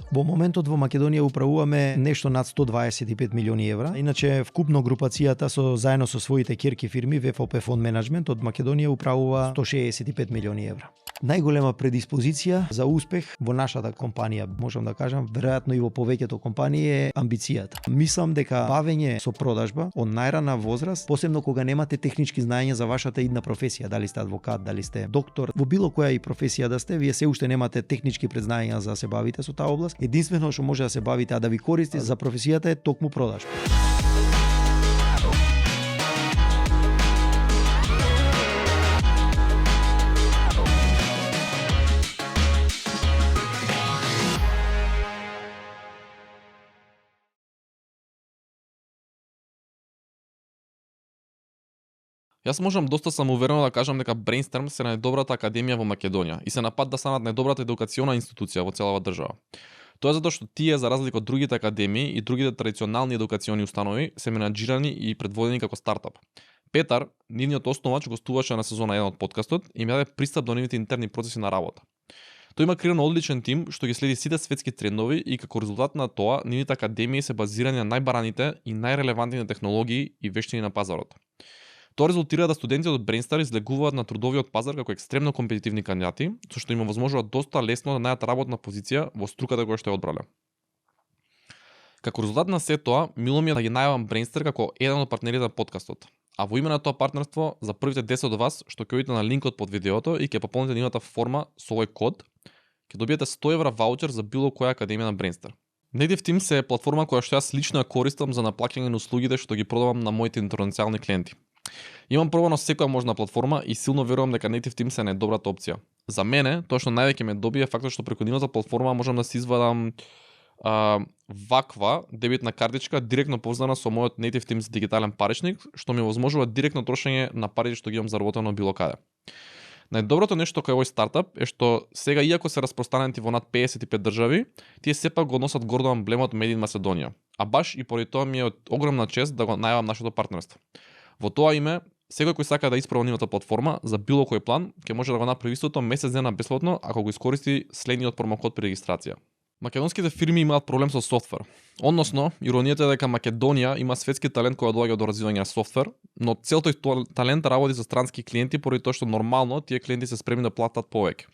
Во моментот во Македонија управуваме нешто над 125 милиони евра. Иначе вкупно групацијата заедно со своите ќерки фирми ВФП Фонд Менеджмент од Македонија управува 165 милиони евра. Најголема предиспозиција за успех во нашата компанија, можам да кажам, веројатно и во повеќето компании е амбицијата. Мислам дека бавење со продажба од најрана возраст, посебно кога немате технички знаења за вашата идна професија, дали сте адвокат, дали сте доктор, во било која и професија да сте, вие се уште немате технички предзнаења за да се бавите со таа област. Единствено што може да се бавите, а да ви користи за професијата е токму продажба. Јас можам доста самоуверено да кажам дека Brainstorm се најдобрата академија во Македонија и се на пат да станат најдобрата едукациона институција во целава држава. Тоа е затоа што тие, за разлика од другите академии и другите традиционални едукациони установи, се менаџирани и предводени како стартап. Петар, нивниот основач, гостуваше на сезона 1 од подкастот и ми даде пристап до нивните интерни процеси на работа. Тој има креиран одличен тим што ги следи сите светски трендови и како резултат на тоа, нивните академии се базирани на најбараните и најрелевантните технологии и вештини на пазарот. Тоа резултира да студентите од Brainstar излегуваат на трудовиот пазар како екстремно компетитивни кандидати, со што им овозможува доста лесно да најдат работна позиција во струката која што ја одбрале. Како резултат на се тоа, мило ми е да ги најавам Brainstar како еден од партнерите на подкастот. А во име на тоа партнерство, за првите 10 од вас што ќе одите на линкот под видеото и ќе пополните нивната форма со овој код, ќе добиете 100 евра ваучер за било која академија на Brainstar. Native Teams е платформа која што јас лично ја користам за наплаќање на услугите што ги продавам на моите интернационални клиенти. Имам пробано секоја можна платформа и силно верувам дека Native Teams е најдобрата опција. За мене, тоа што највеќе ме добие е фактот што преку нивната платформа можам да си извадам ваква дебитна картичка директно поврзана со мојот Native Teams дигитален паричник, што ми овозможува директно трошење на парите што ги имам заработено било каде. Најдоброто нешто кај овој стартап е што сега, иако се распространети во над 55 држави, тие сепак го носат гордо емблемот Made in Macedonia. А баш и поради тоа ми е огромна чест да го најавам нашето партнерство. Во тоа име, секој кој сака да испроба нивната платформа за било кој план, ќе може да го направи истото месец дена бесплатно ако го искористи следниот промокод при регистрација. Македонските фирми имаат проблем со софтвер. Односно, иронијата е дека Македонија има светски талент кој доаѓа до развивање на софтвер, но цел тој талент работи за странски клиенти поради тоа што нормално тие клиенти се спремни да платат повеќе.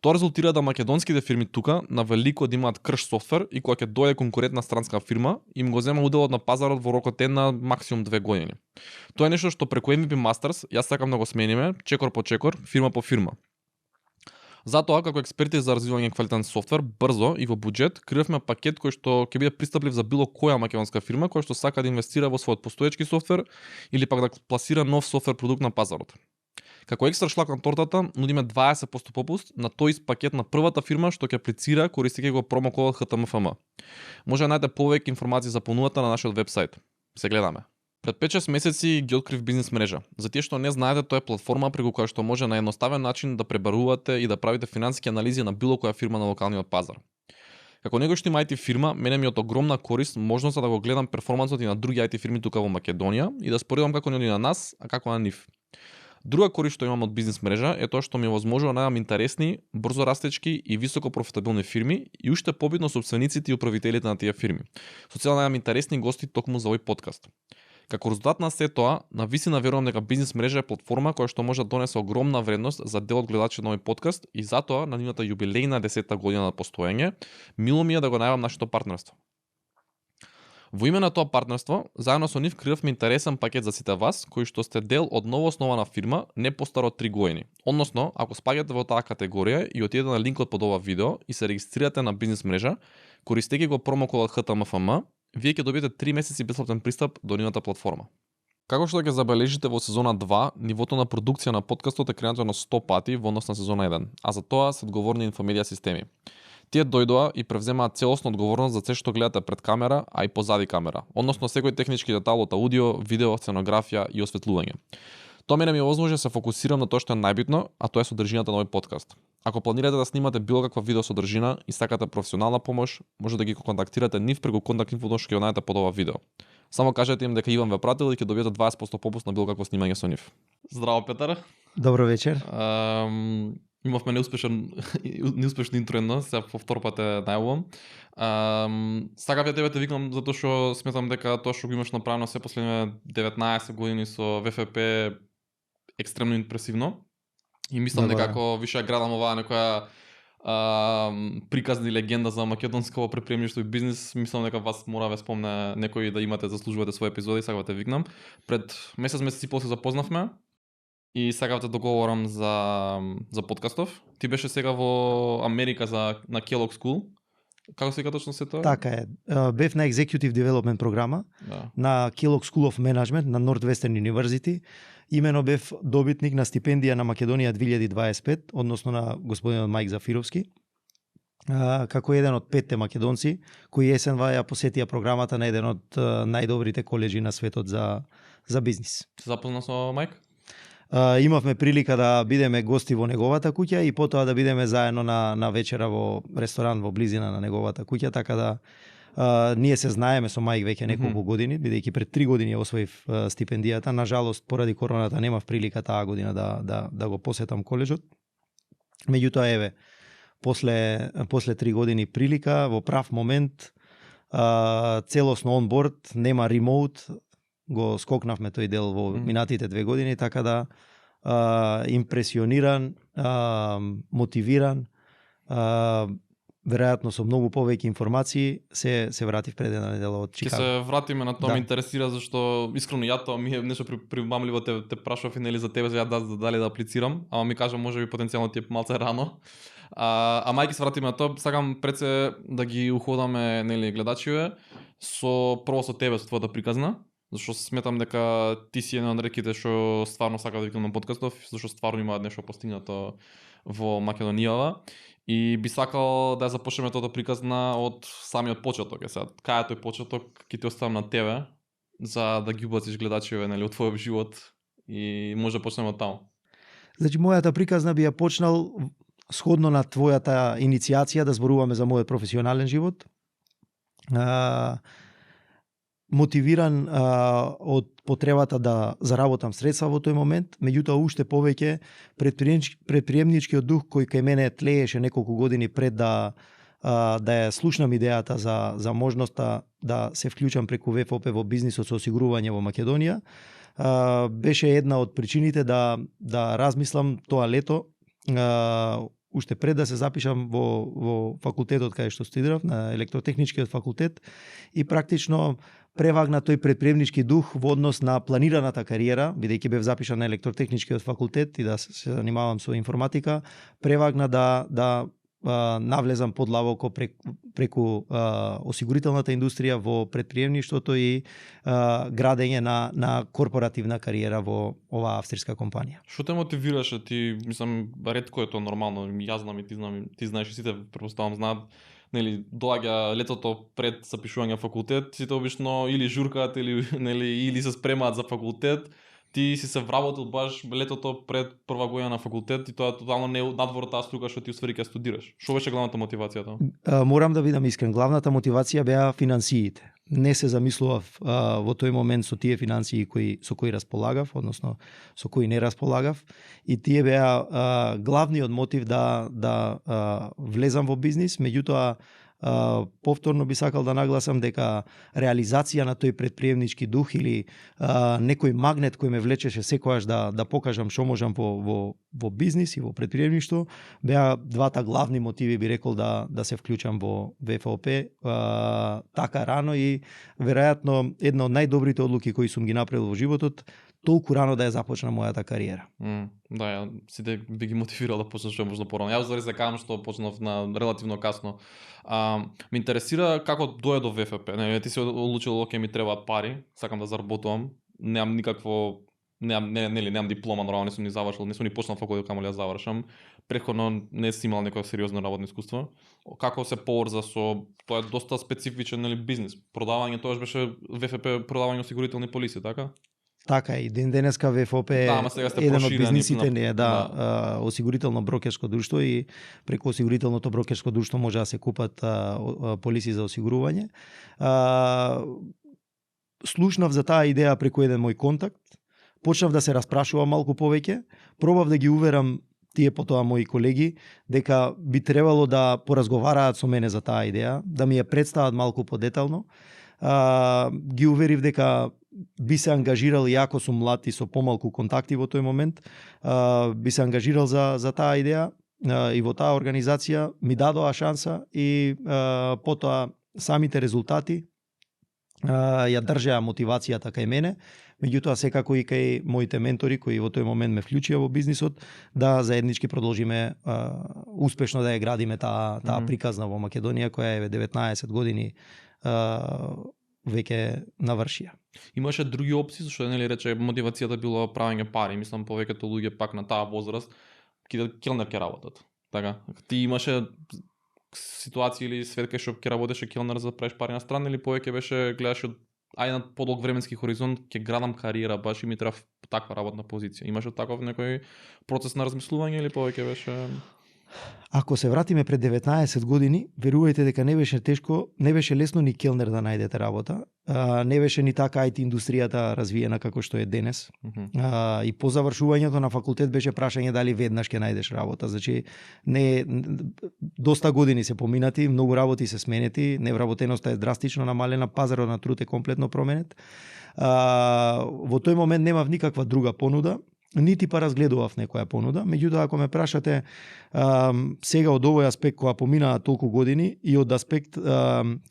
Тоа резултира да македонските фирми тука на велико да имаат крш софтвер и кога ќе дојде конкурентна странска фирма, им го зема уделот на пазарот во рокот на максимум 2 години. Тоа е нешто што преку MVP Masters јас сакам да го смениме, чекор по чекор, фирма по фирма. Затоа, како експерти за развивање квалитетен софтвер, брзо и во буџет, креиравме пакет кој што ќе биде пристаплив за било која македонска фирма која што сака да инвестира во својот постоечки софтвер или пак да пласира нов софтвер продукт на пазарот. Како екстра шлак на тортата, нудиме 20% попуст на тој ист пакет на првата фирма што ќе аплицира користејќи го промокодот HTMFM. Може да најдете повеќе информации за понудата на нашиот вебсайт. Се гледаме. Пред 5-6 месеци ги открив бизнес мрежа. За тие што не знаете, тоа е платформа преку која што може на едноставен начин да пребарувате и да правите финансиски анализи на било која фирма на локалниот пазар. Како некој што има IT фирма, мене ми е од огромна корист можноста да го гледам перформансот и на други IT фирми тука во Македонија и да споредам како ни на нас, а како на нив. Друга корист што имам од бизнес мрежа е тоа што ми овозможува да најдам интересни, брзо растечки и високо профитабилни фирми и уште побитно собствениците и управителите на тие фирми. Со цел да најдам интересни гости токму за овој подкаст. Како резултат на се тоа, навистина верувам дека бизнес мрежа е платформа која што може да донесе огромна вредност за дел од гледачите на овој подкаст и затоа на нивната јубилејна 10-та година на постоење, мило ми е да го најавам нашето партнерство. Во име на тоа партнерство, заедно со нив креиравме интересен пакет за сите вас, кои што сте дел од новооснована фирма не постаро од 3 години. Односно, ако спаѓате во таа категорија и отидете на линкот под ова видео и се регистрирате на бизнес мрежа, користејќи го промокодот HTMFM, вие ќе добиете 3 месеци бесплатен пристап до нивната платформа. Како што ќе забележите во сезона 2, нивото на продукција на подкастот е креирано 100 пати во однос на сезона 1, а за тоа се одговорни инфомедија системи. Тие дојдоа и превземаат целосна одговорност за се што гледате пред камера, а и позади камера, односно секој технички детал од аудио, видео, сценографија и осветлување. Тоа мене ми овозможи да се фокусирам на тоа што е најбитно, а тоа е содржината на овој подкаст. Ако планирате да снимате било каква видео содржина и сакате професионална помош, може да ги контактирате нив преку контакт инфото што ќе го најдете под ова видео. Само кажете им дека Иван ве пратил и ќе добиете 20% попуст на било какво снимање со нив. Здраво, Петар. Добро вечер. Имавме неуспешно интро едно, сега по втор пат е најавувам. Сакав ја тебе те викнам затоа што сметам дека тоа што го имаш направено се последните 19 години со ВФП е екстремно импресивно. И мислам дека ако више градам оваа некоја приказна легенда за македонско предприемништво и бизнис, мислам дека вас мора да ве спомне некој да имате заслужувате свој епизоди, сакав да те викнам. Пред месец и пол се запознавме. И сакав да договорам за подкастов. Ти беше сега во Америка на Kellogg School. Како се вика точно се тоа? Така е. Бев на Executive Development програма на Kellogg School of Management на Northwestern University. Имено бев добитник на стипендија на Македонија 2025, односно на господинот Мајк Зафировски. Како еден од 5 македонци кои есенва ја посетија програмата на еден од најдобрите коледжи на светот за бизнис. Се запозна со Мајк? Имавме прилика да бидеме гости во неговата куќа и потоа да бидеме заедно на вечера во ресторан во близина на неговата куќа, така да ние се знаеме со Мајк веќе неколку години, бидејќи пред 3 години освоив стипендијата. Нажалост, поради короната немав прилика таа година да го посетам коледжот. Меѓутоа, еве, после 3 години прилика, во прав момент, целосно онборд, нема ремоут, го скокнавме тој дел во минатите 2 години, така да импресиониран, мотивиран, веројатно со многу повеќе информации се вратив пред една недела од Чикаго. Ќе се вратиме на тоа, ме интересира зашто искрено ја тоа ми е нешто примамливо те прашував и нели за тебе за дали да аплицирам, ама ми кажа можеби потенцијално ти е малце рано. А мајки се вратиме на тоа, сакам пред се да ги уходаме нели гледачиве прво со тебе, со твојата приказна. Зашто сметам дека ти си еден од ретките што стварно сака да викам на подкастов, зашто стварно има нешто постигнато во Македонија. И би сакал да ја започнеме тоа приказна од самиот почеток. Сега, кај е тој почеток, ќе ти оставам на тебе за да ги убациш гледачиве нели од твојот живот и може да почнеме од таму. Значи мојата приказна би ја почнал сходно на твојата иницијација да зборуваме за мојот професионален живот. Мотивиран од потребата да заработам средства во тој момент, меѓутоа уште повеќе предприемничкиот дух кој кај мене тлееше неколку години пред да ја слушнам идејата за можноста да се вклучам преку ВФП во бизнисот со осигурување во Македонија, беше една од причините да размислам тоа лето, уште пред да се запишам во факултетот каде што студирав, на електротехничкиот факултет, и практично превагна тој предприемнички дух во однос на планираната кариера, бидејќи бев запишан на електротехничкиот факултет и да се занимавам со информатика, превагна да навлезам подлабоко преку осигурителната индустрија во предприемништвото и градење на корпоративна кариера во оваа австрийска компанија. Што те мотивираше? Ти, мислам, ретко е тоа нормално, јас знам и ти знаеш и сите претпоставам знаат, нели доаѓа летото пред запишување на факултет, сите обично или журкаат или се спремаат за факултет. Ти си се вработил баш летото пред прва година на факултет и тоа тотално не надвор таа струка што ти уствари ќе студираш. Што беше главната мотивација тоа? Морам да бидам искрен, главната мотивација беа финансиите. Не се замислував во тој момент со тие финансии со кои располагав, односно со кои не располагав, и тие беа главниот мотив да влезам во бизнис, меѓутоа повторно би сакал да нагласам дека реализација на тој предприемнички дух или некој магнет кој ме влечеше секојаш да покажам што можам во бизнис и во предприемништво, беа двата главни мотиви, би рекол, да се вклучам во ВФОП така рано и веројатно една од најдобрите одлуки кои сум ги направил во животот, толку рано да ја започна мојата кариера. Да, сите би ги мотивирал да почнеш можно порано. Јас заради се кажам што почнав на релативно касно. Ме интересира како дое до ВФП. Не, ти се одлучил, оке, ми требаат пари, сакам да заработувам, немам никакво немам диплома, нормално не сум ни завршил, не сум ни почнал факултет, камо ли ја завршам. Претходно не сум имал некој сериозно работно искуство. Како се поврза со тоа е доста специфичен бизнис. Продавање, тоаш беше ВФП продавање осигурителни полиси, така? Така и денеска ВФОП е еден од бизнисите не е осигурително брокерско друштво и преку осигурителното брокерско друштво може да се купат полиси за осигурување. Слушнав за таа идеја преку еден мој контакт, почнав да се распрашувам малку повеќе, пробав да ги уверам тие потоа мои колеги, дека би требало да поразговараат со мене за таа идеја, да ми ја представат малку подетално. Ги уверив дека би се ангажирал, иако сум млад и со помалку контакти во тој момент, би се ангажирал за таа идеја и во таа организација ми дадоа шанса и потоа самите резултати ја држеа мотивацијата кај мене, меѓутоа секако и кај моите ментори кои во тој момент ме вклучија во бизнисот, да заеднички продолжиме успешно да ја градиме таа приказна во Македонија која е 19 години веќе навршија. Имаше други опции, зашто нели рече мотивацијата било правење пари, мислам повеќето луѓе пак на таа возраст келнер ќе работат. Така, ти имаше ситуација или свет кај што ќе работеше келнер за да правиш пари на страна, или повеќе беше гледаш ај на подолг временски хоризонт ќе градам кариера, баш и ми треба таква работна позиција. Имаше таков некој процес на размислување или повеќе беше? Ако се вратиме пред 19 години, верувајте дека не беше тешко, не беше лесно ни келнер да најдете работа. Не беше ни така IT индустријата развиена како што е денес. И по завршувањето на факултет беше прашање дали веднаш ќе најдеш работа. Значи, доста години се поминати, многу работи се сменети, невработеноста е драстично намалена, пазарот на труд е комплетно променет. Во тој момент немав никаква друга понуда, нити па разгледував некоја понуда, меѓутоа ако ме прашате сега од овој аспект која поминаа толку години и од аспект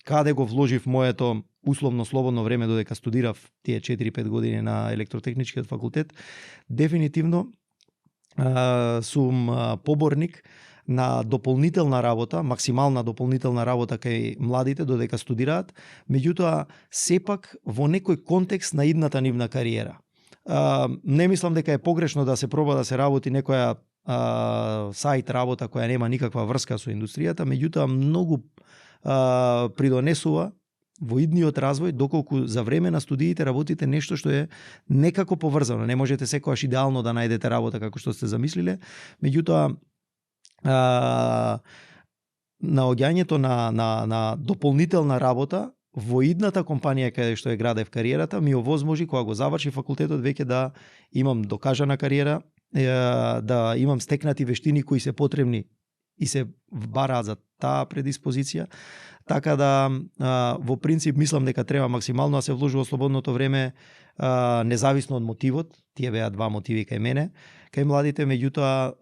каде го вложив моето условно слободно време додека студирав тие 4-5 години на електротехничкиот факултет, дефинитивно сум поборник на дополнителна работа, максимална дополнителна работа кај младите додека студираат, меѓутоа сепак во некој контекст на идната нивна кариера. Не мислам дека е погрешно да се проба да се работи некоја сајт работа која нема никаква врска со индустријата, меѓутоа многу придонесува во идниот развој доколку за време на студиите работите нешто што е некако поврзано. Не можете секогаш идеално да најдете работа како што сте замислиле, меѓутоа наоѓањето на дополнителна работа во идната компанија каде што е градев кариерата ми овозможи кога го заврши факултетот веќе да имам докажана кариера, да имам стекнати вештини кои се потребни и се бараат за таа предиспозиција. Така да во принцип мислам дека треба максимално да се вложува слободното време независно од мотивот. Тие беа два мотиви кај мене, кај младите, меѓутоа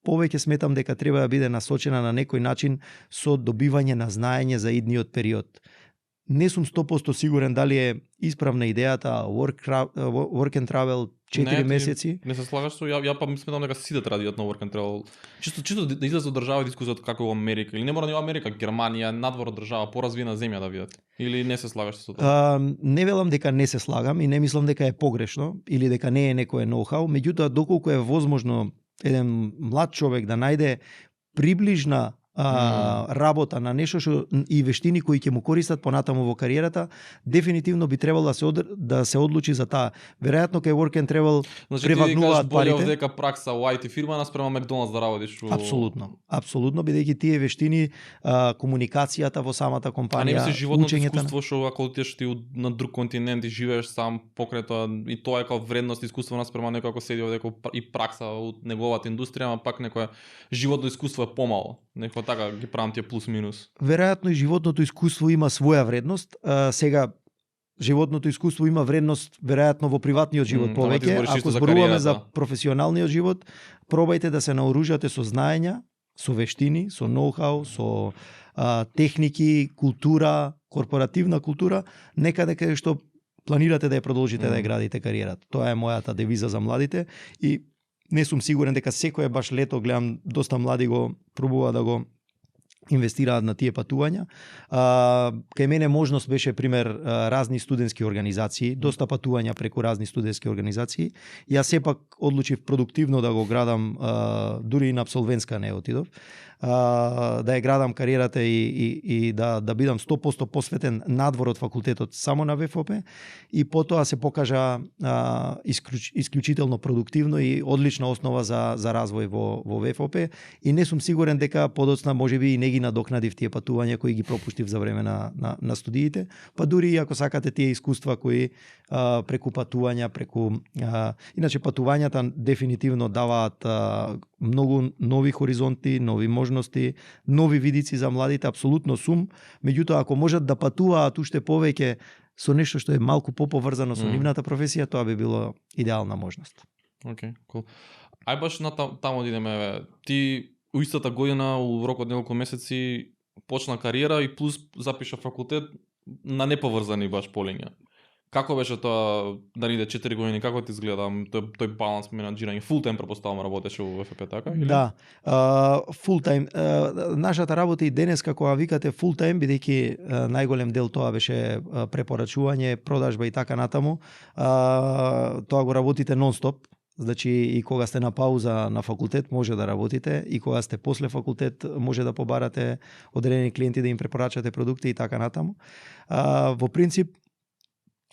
повеќе сметам дека треба да биде насочена на некој начин со добивање на знаење за идниот период. Не сум 100% сигурен дали е исправна идејата work and travel 4 месеци. Не се слагаш со ја па сметам дека сите треба да идат на work and travel. Чисто да излезе од држава дискусијата како во Америка или не мора да е Америка, Германија, надвор од држава, поразвиена земја да видат. Или не се слагаш со тоа? Не велам дека не се слагам и не мислам дека е погрешно или дека не е некој ноу-хау, меѓутоа доколку е возможно еден млад човек да најде приближна работа на нешто што и вештини кои ќе му користат понатаму во кариерата, дефинитивно би требало да се одлучи за таа. Веројатно кај work and travel превагнуваат парите. Значи ти дека пракса во IT фирма наспрема Макдоналдс да работиш во... Апсолутно, бидејќи тие вештини, комуникацијата во самата компанија, а не мислиш животното искуство што ако отидеш ти на друг континент и живееш сам покрај тоа и тоа е како вредност искуство наспрема некој ако седи овде и пракса од неговата индустрија, ама пак некое животно искуство е помало. Некој така ги правам тие плюс минус. Веројатно и животното искуство има своја вредност. Сега животното искуство има вредност веројатно во приватниот живот повеќе. Ако зборуваме за професионалниот живот, пробајте да се наоружате со знаења, со вештини, со ноу-хау, со техники, култура, корпоративна култура, некаде каде што планирате да ја продолжите да ја градите кариерата. Тоа е мојата девиза за младите и не сум сигурен дека секое баш лето гледам доста млади го пробува да го инвестираат на тие патувања. Кај мене можност беше пример разни студентски организации, доста патувања преку разни студентски организации. Јас сепак одлучив продуктивно да го градам, дури и на апсолвентска не отидов, да ја градам кариерата и да бидам 100% посветен надвор од факултетот само на ВФОП и потоа се покажа исклучително продуктивно и одлична основа за развој во ВФОП и не сум сигурен дека подоцна можеби и не ги надокнадив тие патувања кои ги пропуштив за време на студиите, па дури и ако сакате тие искуства кои преку патувања, иначе патувањата дефинитивно даваат многу нови хоризонти, нови можности, нови видици за младите, апсолутно сум, меѓутоа ако можат да патуваат уште повеќе со нешто што е малку поповрзано со нивната професија, тоа би било идеална можност. Океј, кул. Ај баш на таму да идеме. Ти у истата година, у рок од неколку месеци, почна кариера и плюс запиша факултет на неповрзани баш полиња. Како беше тоа да иде 4 години, како ти изгледа тој баланс менаџирање? Фул тайм претпоставувам работеше во ВФП, така? Или? Да, фул тайм. Нашата работа и денес, како викате, фул тайм, бидејќи најголем дел тоа беше препорачување, продажба и така натаму. Тоа го работите нон-стоп. Значи и кога сте на пауза на факултет може да работите, и кога сте после факултет може да побарате одредени клиенти да им препорачате продукти и така натаму. Во принцип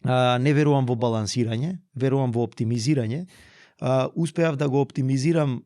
не верувам во балансирање, верувам во оптимизирање. Успеав да го оптимизирам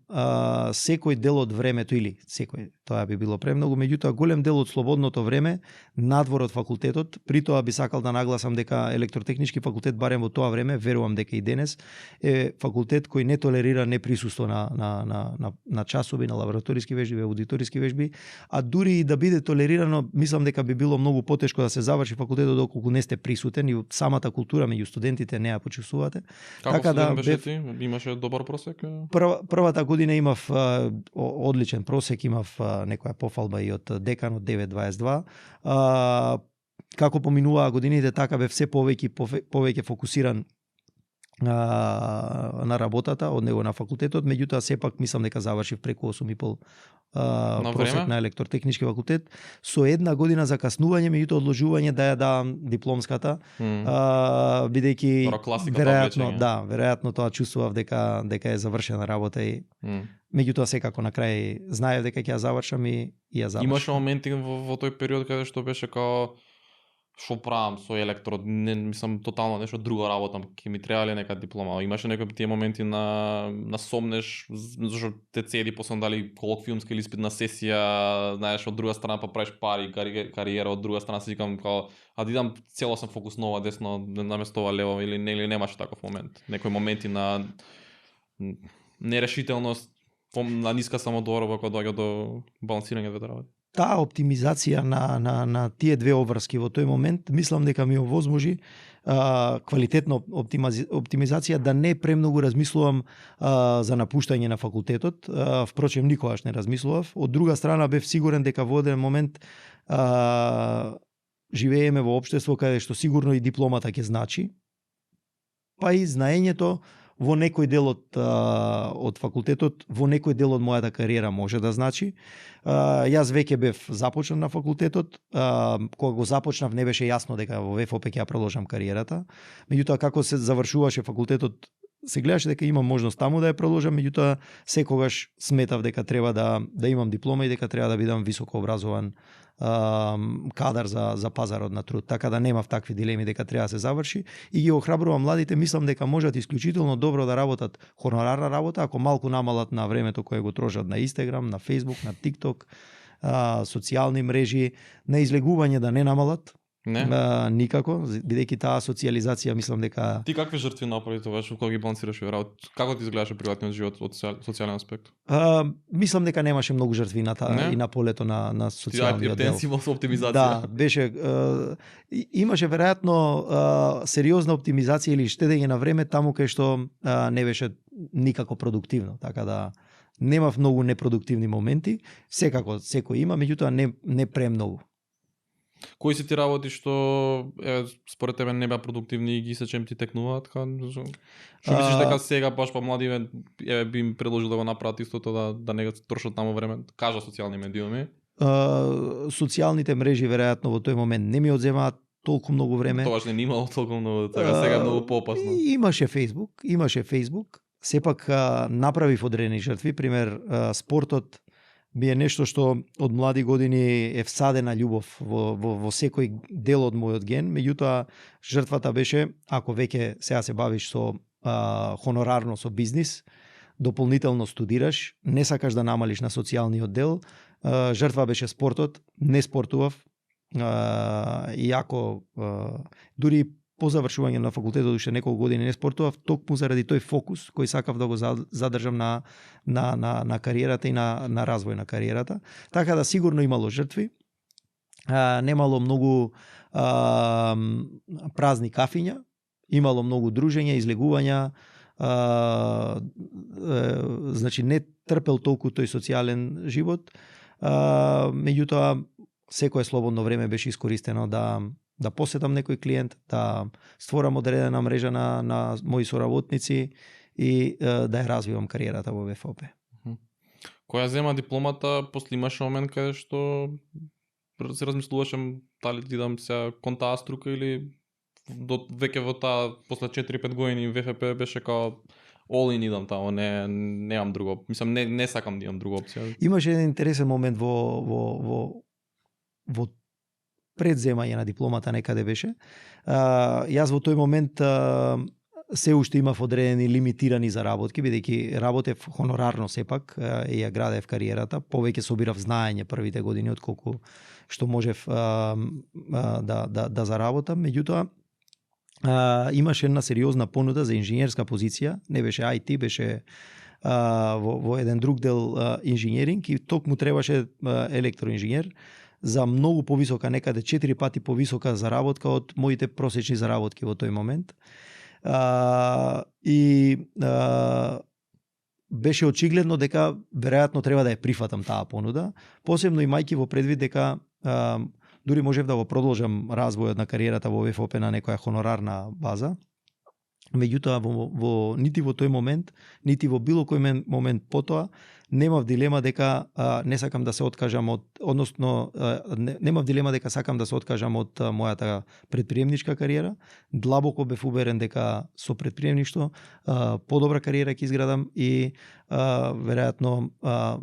секој дел од времето, или секој, тоа би било премногу, меѓутоа голем дел од слободното време надвор од факултетот. При тоа би сакал да нагласам дека електротехнички факултет, барем во тоа време, верувам дека и денес е факултет кој не толерира неприсуство на часови, на лабораториски вежби, аудиториски вежби, а дури и да биде толерирано, мислам дека би било многу потешко да се заврши факултетот доколку не сте присутен и самата култура меѓу студентите не ја почувствувате. Како така студент беше ти? Имаше добар просек? Првата година имав одличен просек, имав некоја пофалба и од декан од 9.22. Како поминуваа годините, така бев се повеќе фокусиран на работата од него на факултетот, меѓутоа сепак мислам дека завршив преку 8,5 просек на електротехнички факултет со една година закаснување, меѓутоа одложување да ја дам дипломската, бидејќи веројатно тоа чувствував дека е завршена работа и меѓутоа секако на крај знаев дека ќе ја завршам и ја завршам. Имаше моменти во тој период каде што беше као што правам со електро, не мислам тотално нешто друга работа, ќе ми требале нека диплома. Имаше некои тие моменти на сомнеш, зашто те цели после дали колоквиумска или испитна сесија, знаеш, од друга страна па правиш пари, кариера, од друга страна си викам као да идам целосен фокус нова десно, наместо ова лево, или немаше таков момент. Некои моменти на нерешителност, на ниска самодоверба кога доаѓа до балансирање двете работи. Таа оптимизација на тие две обврски во тој момент, мислам дека ми овозможи квалитетна оптимизација, да не премногу размислувам за напуштање на факултетот. Впрочем, никогаш не размислував. Од друга страна, бев сигурен дека во одреден момент живееме во општество каде што сигурно и дипломата ќе значи, па и знаењето во некој дел од факултетот, во некој дел од мојата кариера може да значи. Јас веќе бев започнав на факултетот, кога го започнав не беше јасно дека во ВФОП ќе ја продолжам кариерата. Меѓутоа како се завршуваше факултетот, се гледаше дека имам можност таму да ја продолжам, меѓутоа секогаш сметав дека треба да имам диплома и дека треба да бидам високо образован кадар за пазарот на труд, така да немав такви дилеми дека треба да се заврши и ги охрабрувам младите, мислам дека можат исклучително добро да работат хонорарна работа ако малку намалат на времето кое го трошат на Инстаграм, на Фейсбук, на ТикТок, социјални мрежи, на излегување да не намалат. Не? Никако, бидејќи таа социјализација мислам дека... Ти какви жртви направи тоа, кога ги балансираш работа? Како ти изгледаше приватниот живот од социјален аспект? Мислам дека немаше многу жртви и на полето на социјалниот дел. Ти со оптимизација. Да, беше имаше веројатно сериозна оптимизација или штедење на време таму кај што не беше никако продуктивно, така да немав многу непродуктивни моменти, секако секој има, меѓутоа не премногу. Кои се ти работи што според тебе не беа продуктивни и ги сечем ти текнуваат? Што мислиш дека сега баш па млади би им предложил да го направат истото, да не го трошат таму време? Кажа социјални медиуми. Социјалните мрежи веројатно во тој момент не ми одземаат толку многу време. Тоа не имало толку многу, така сега многу поопасно. Имаше Facebook, сепак направив одредени жртви, пример спортот ми е нешто што од млади години е всадена љубов во секој дел од мојот ген, меѓутоа жртвата беше, ако веќе сега се бавиш со хонорарно со бизнис, дополнително студираш, не сакаш да намалиш на социјалниот дел, жртва беше спортот, не спортував, иако дури по завршување на факултетот уште неколку години не спортував, токму заради тој фокус кој сакав да го задржам на кариерата и на развој на кариерата. Така да сигурно имало жртви, немало многу празни кафиња, имало многу дружења, излегувања, значи не трпел толку тој социјален живот, меѓутоа секое слободно време беше искористено да посетам некој клиент, да створам одредена мрежа на мои соработници и да ја развивам кариерата во ВФОП. Која зема дипломата, после имаше момент каде што се размислуваше дали да идам сега кон таа струка или веќе во таа после 4-5 години ВФП беше као all in идам тамо, немам друго. Мислам не сакам да имам друга опција. Имаше еден интересен момент во предземање на дипломата некаде беше. Јас во тој момент се уште имав одредени лимитирани заработки, бидејќи работев хонорарно сепак и ја градев кариерата, повеќе собирав знаење првите години отколку што можев да заработам, меѓутоа имаше една сериозна понуда за инженерска позиција, не беше IT, беше во еден друг дел инженеринг и токму требаше електроинженер за многу повисока, некаде 4 пати повисока заработка од моите просечни заработки во тој момент. Беше очигледно дека веројатно треба да ја прифатам таа понуда, посебно имајќи во предвид дека дури можев да го продолжам развојот на кариерата во ВФОП на некоја хонорарна база. Меѓутоа нити во тој момент, нити во било кој момент потоа немав дилема дека не сакам да се откажам немав дилема дека сакам да се откажам од мојата претприемничка кариера. Длабоко бев уверен дека со претприемништво подобра кариера ќе изградам и веројатно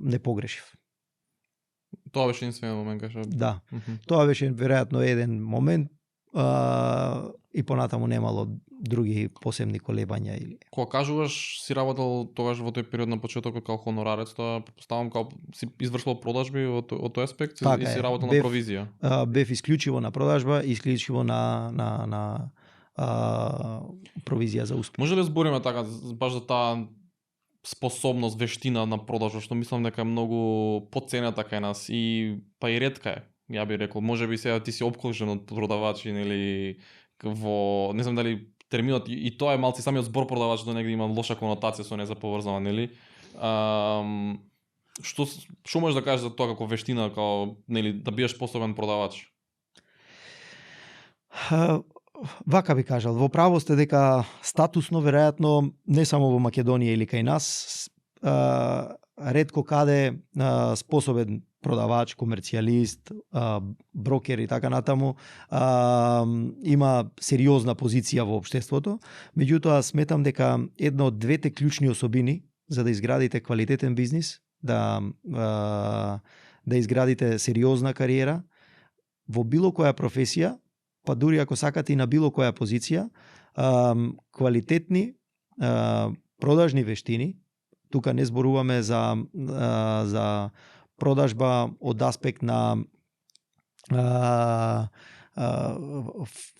не погрешив. Тоа беше единствениот момент кај што... Да. Тоа беше веројатно еден момент и понатаму немало други посебни колебања или. Кога кажуваш си работел тогаш во тој период на почетокот како хонорарец, тоа претпоставам како си извршувал продажби од тој аспект и си работел на провизија. Бев исклучиво на продажба и исклучиво на провизија за успех. Може ли збориме така баш за таа способност, вештина на продажба, што мислам дека е многу потценета кај нас и па и ретка е. Ја би рекол, можеби сега ти си опкружен од продавачи или во не знам дали терминот и тоа е малци самиот збор продавач до негде има лоша конотација со незаповрзана, нели? Што можеш да кажеш за тоа како вештина, како нели да бидеш способен продавач? Вака би кажал, во право сте дека статусно веројатно не само во Македонија или кај нас, ретко каде способен продавач, комерцијалист, брокер и така натаму има сериозна позиција во општеството. Меѓутоа сметам дека една од двете клучни особини за да изградите квалитетен бизнис, да изградите сериозна кариера во било која професија, па дури ако сакате и на било која позиција, квалитетни продажни вештини. Тука не зборуваме за продажба од аспект на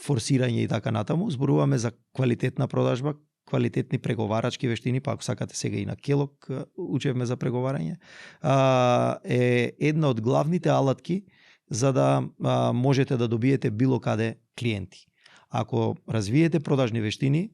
форсирање и така натаму. Зборуваме за квалитетна продажба, квалитетни преговарачки вештини, па ако сакате сега и на Келок учевме за преговарање. Е една од главните алатки за да можете да добиете било каде клиенти. Ако развиете продажни вештини,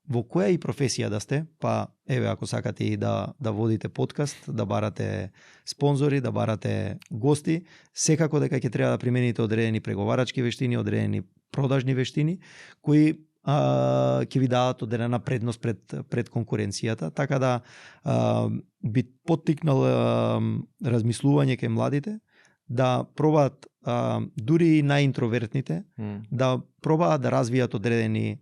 во која и професија да сте, па еве ако сакате и да водите подкаст, да барате спонзори, да барате гости, секако дека ќе треба да примените одредени преговарачки вештини, одредени продажни вештини, кои ќе ви дадат одредена предност пред конкуренцијата, така да би поттикнал размислување кај младите, да пробаат дури најинтровертните, да пробаат да развијат одредени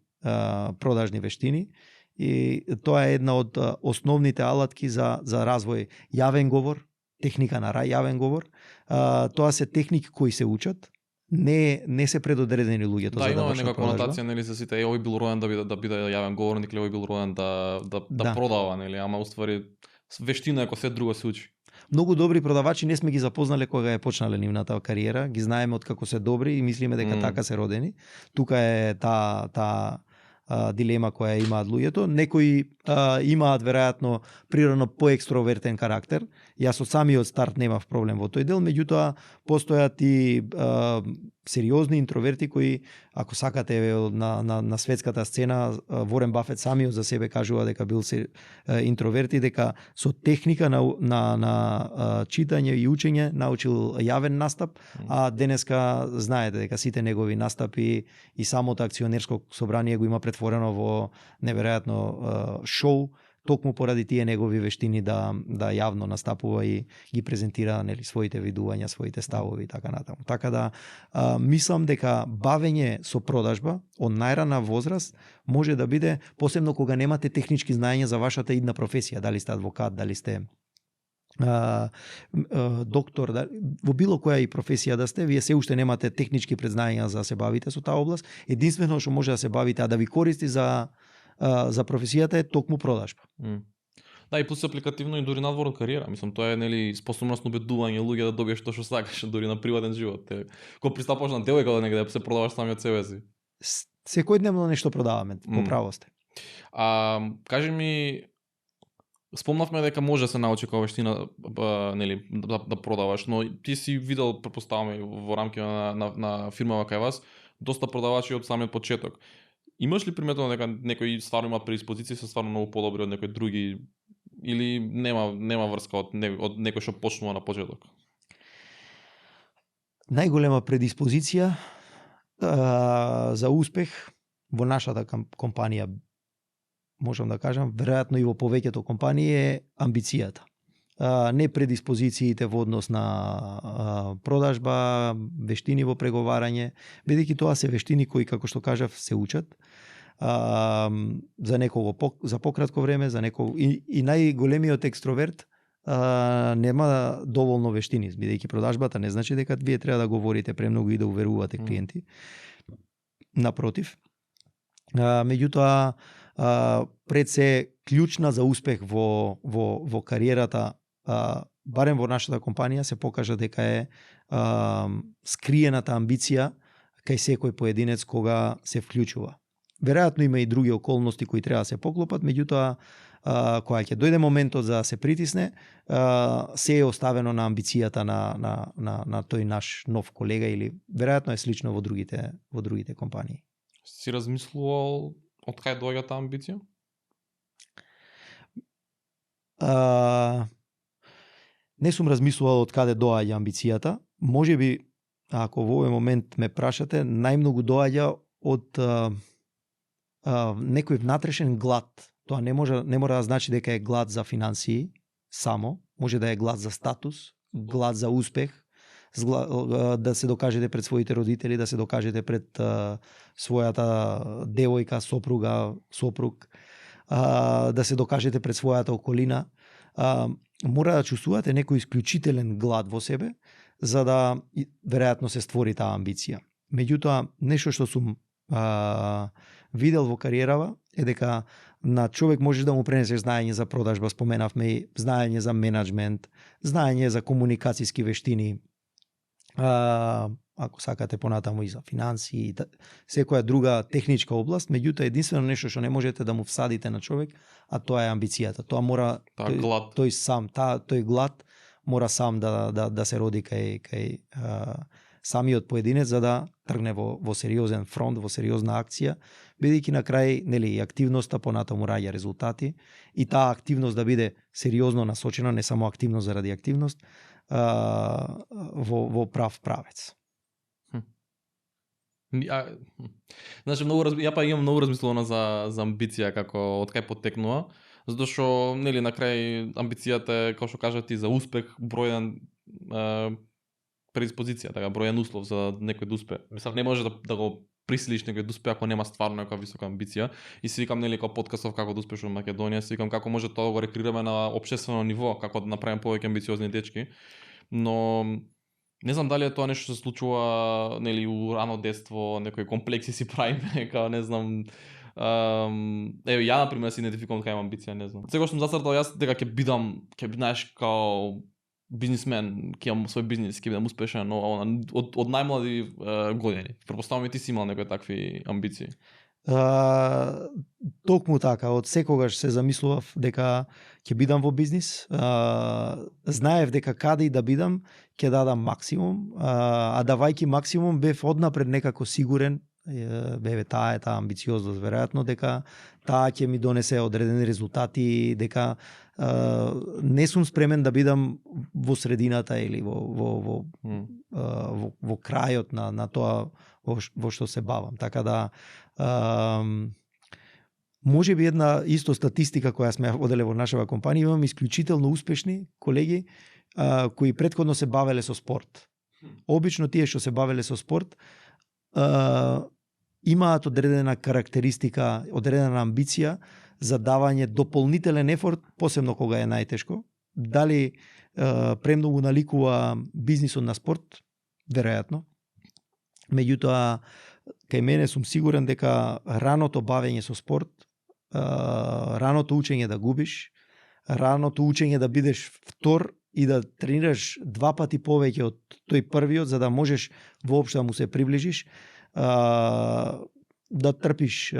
продажни вештини и тоа е една од основните алатки за развој. Јавен говор, техника на јавен говор. Тоа се техники кои се учат, не се предодредени луѓето Да, за да имаме вршат нека продажба. конотација, нели, за сите, овој бил роен да биде јавен говорник, или овој бил роен да Да. продава, нели, ама уствари вештина е како се друго се учи. Многу добри продавачи не сме ги запознале кога е почнале нивната кариера, ги знаеме од како се добри и мислиме дека така се родени. Тука е таа дилема која имаат луѓето. Некои имаат веројатно природно поекстровертен карактер. Јас од самиот старт немав проблем во тој дел, меѓутоа постојат и сериозни интроверти кои, ако сакате на светската сцена, Ворен Бафет самиот за себе кажува дека бил интроверт и дека со техника на читање и учење научил јавен настап, а денеска знаете дека сите негови настапи и самото акционерско собрание го има претворено во неверојатно шоу, токму поради тие негови вештини да јавно настапува и ги презентира, нели, своите видувања, своите ставови и така натаму. Така да мислам дека бавење со продажба од најрана возраст може да биде, посебно кога немате технички знаења за вашата идна професија, дали сте адвокат, дали сте доктор, во било која и професија да сте, вие се уште немате технички предзнања за да се бавите со таа област. Единствено што може да се бавите, а да ви користи за професијата е токму продажба. Да, и плюс апликативно и дури надвор од кариера. Мислам, тоа е, нели, способност на убедување луѓе да добиеш тоа што сакаш, дури на приватен живот. Кога пристапаш на девојка да негде се продаваш самиот себе си. Секојдневно нешто продаваме, во право сте. Кажи ми, спомнавме дека може да се научи како вештина, нели, да продаваш, но ти си видел, претпоставаме, во рамки на фирмава кај вас, доста продавачи од самиот почеток. Имаш ли приметено дека некои стварно имаат предиспозиции, се стварно многу подобри од некои други, или нема врска од некој што почнува на почеток? Најголема предиспозиција за успех во нашата компанија, можам да кажам, веројатно и во повеќето компании, е амбицијата. Не предиспозициите во однос на продажба, вештини во преговарање, бидејќи тоа се вештини кои, како што кажав, се учат за некого за пократко време, за некого и најголемиот екстроверт нема доволно вештини, бидејќи продажбата не значи дека вие треба да говорите премногу и да уверувате клиенти. Напротив. Меѓутоа, пред се клучна за успех во кариерата, барем во нашата компанија, се покажа дека е скриената амбиција кај секој поединец кога се вклучува. Веројатно има и други околности кои треба да се поклопат, меѓутоа кога ќе дојде моментот за да се притисне, се е оставено на амбицијата на тој наш нов колега, или веројатно е слично во другите компании. Си размислувал од кај доаѓа таа амбиција? Не сум размислувал од каде доаѓа амбицијата. Можеби, ако во овој момент ме прашате, најмногу доаѓа од некој внатрешен глад. Тоа не мора да значи дека е глад за финансии само, може да е глад за статус, глад за успех, да се докажете пред своите родители, да се докажете пред својата девојка, сопруг, да се докажете пред својата околина. Мора да чувствувате некој исклучителен глад во себе, за да веројатно се створи таа амбиција. Меѓутоа, нешто што сум видел во кариерава е дека на човек можеш да му пренесеш знаење за продажба, споменавме и знаење за менаџмент, знаење за комуникацијски вештини, ако сакате понатаму и за финансии, секоја друга техничка област, меѓутоа единствено нешто што не можете да му всадите на човек, а тоа е амбицијата. Тоа мора тој глад мора сам да се роди кај самиот поединец, за да тргне во сериозен фронт, во сериозна акција, бидејќи на крај, нели, активноста понатаму раѓа резултати, и таа активност да биде сериозно насочена, не само активност заради активност, во прав правец. Значи, ја имам многу размислувано за амбиција, како од кај потекнува, затоа што, нели, на крај амбицијата е, како што кажа ти, за успех, бројан, предиспозиција, така броен услов за некој да успее. Мислам, не може да го присилиш некој да успее ако нема стварно некоја висока амбиција. И си викам, нели, како подкастов како да успеш во Македонија, си викам како може тоа да го рекреираме на општествено ниво, како да направиме повеќе амбициозни дечки. Но не знам дали е тоа нешто се случува, нели, у рано детство, некои комплекси си правиме, као не знам. Еве ја на пример се идентификувам дека имам амбиција, не знам. Сега што сум зацртал јас дека ќе бидам, знаеш, као бизнисмен, ќе имам свој бизнис, ќе бидам успешен, но од најмлади години. Претпоставувам и ти си имал некои такви амбиции. Токму така, од секогаш се замислував дека ќе бидам во бизнис. Знаев дека каде и да бидам, ќе дадам максимум, а давајќи максимум бев однапред некако сигурен, таа амбициозност веројатно, дека таа ќе ми донесе одредени резултати, дека не сум спремен да бидам во средината или во крајот на тоа во што се бавам. Така да може би една исто статистика која сме воделе во нашава компанија, имам исклучително успешни колеги кои претходно се бавеле со спорт. Обично тие што се бавеле со спорт имаат одредена карактеристика, одредена амбиција за давање дополнителен ефорт, посебно кога е најтешко. Дали премногу наликува бизнисот на спорт? Веројатно. Меѓутоа, кај мене сум сигурен дека раното бавење со спорт, раното учење да губиш, раното учење да бидеш втор и да тренираш 2 пати повеќе од тој првиот, за да можеш воопшто да му се приближиш, да трпиш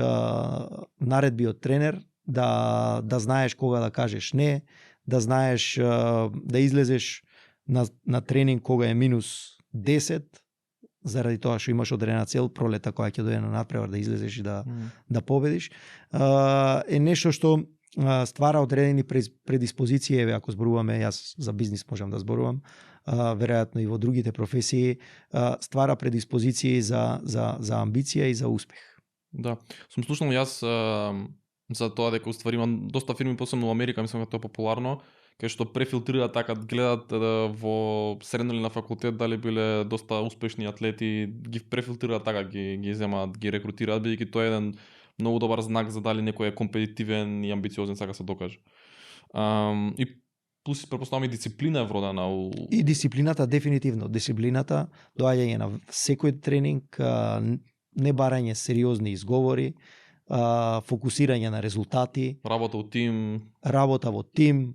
наредби од тренер, да знаеш кога да кажеш не, да знаеш да излезеш на тренинг кога е минус 10, заради тоа што имаш одредена цел, пролета која ќе дојде на надпревар да излезеш и да победиш, е нешто што ствара одредени предиспозиции. Еве, ако зборуваме, јас за бизнис можам да зборувам, веројатно и во другите професии, ствара предиспозиции за амбиција и за успех. Да, сум слушнал јас за тоа дека уствари има доста фирми, посебно во Америка, мислам дека тоа е популарно, кај што префилтрираат така, гледат во средно или на факултет дали биле доста успешни атлети, ги префилтрираат така, ги земаат, ги рекрутираат, бидејќи тоа е еден многу добар знак за дали некој е компетитивен и амбициозен, сака се докаже. И плюс претпоставам и дисциплина е вродена И дисциплината дефинитивно, дисциплината, доаѓање на секој тренинг, не барање сериозни изговори, фокусирање на резултати, работа во тим,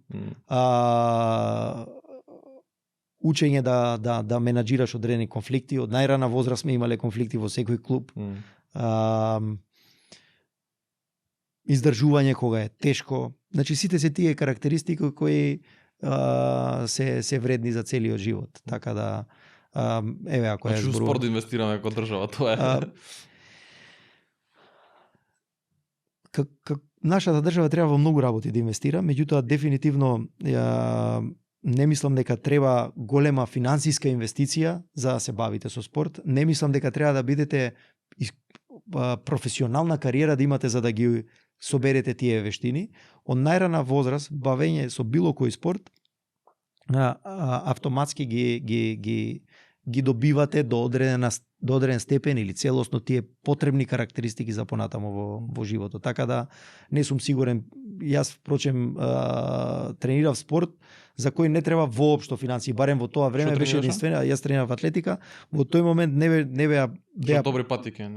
учење да менаџираш одредени конфликти. Од најрана возраст сме имале конфликти во секој клуб. Издржување кога е тешко. Значи сите се тие карактеристики кои се вредни за целиот живот. Така да еве, ако ја зборувам, спорт да инвестираме како држава, тоа е. Нашата држава треба во многу работи да инвестира, меѓутоа дефинитивно не мислам дека треба голема финансиска инвестиција за да се бавите со спорт. Не мислам дека треба да бидете професионална кариера да имате за да ги соберете тие вештини. Од најрана возраст, бавење со било кој спорт, автоматски ги добивате до одреден степен или целосно тие потребни карактеристики за понатамо во животот. Така да не сум сигурен. Јас впрочем тренирав спорт за кој не треба воопшто финансии, барем во тоа време беше единствено. Јас тренирав атлетика. Во тој момент не беа добри патики,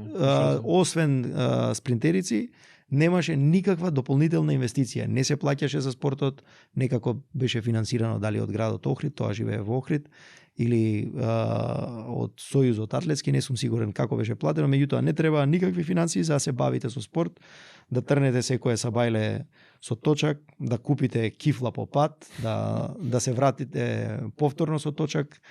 освен спринтерици, немаше никаква дополнителна инвестиција. Не се плаќаше за спортот, некако беше финансирано дали од градот Охрид, тоа живее во Охрид, или од Сојузот атлетски, не сум сигурен како беше платено, меѓутоа не треба никакви финансии за да се бавите со спорт, да трнете секое сабајле со точак, да купите кифла по пат, да се вратите повторно со точак.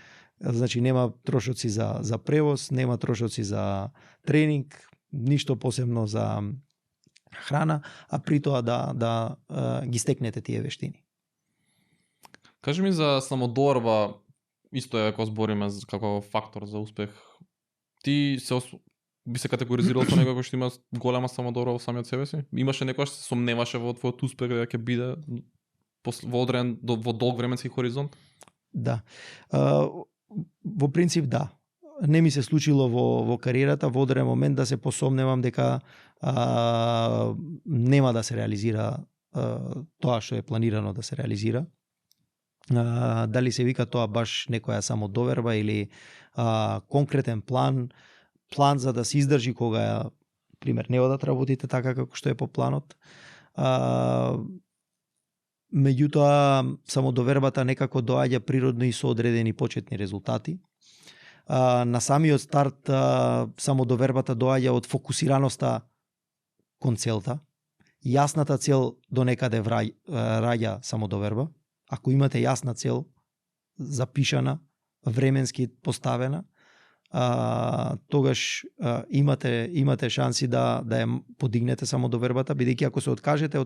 Значи нема трошоци за превоз, нема трошоци за тренинг, ништо посебно за храна, а при тоа да ги стекнете тие вештини. Кажи ми за самодоверба, исто е ако збориме како фактор за успех. Ти би се категоризирал со некој кој што има голема самодоверба во самиот себе си? Имаше некој што се сомневаше во твојот успех дека ќе биде во долг временски хоризонт? Да. Во принцип да. Не ми се случило во кариерата во одреден момент да се посомневам дека нема да се реализира тоа што е планирано да се реализира. Дали се вика тоа баш некоја самодоверба или конкретен план за да се издржи кога пример не одат работите така како што е по планот. Меѓутоа самодовербата некако доаѓа природно и со одредени почетни резултати. На самиот старт самодовербата доаѓа од фокусираноста кон целта. Јасната цел до некаде раѓа самодоверба. Ако имате јасна цел, запишана, временски поставена, тогаш имате шанси да ја подигнете самодовербата, бидејќи ако се откажете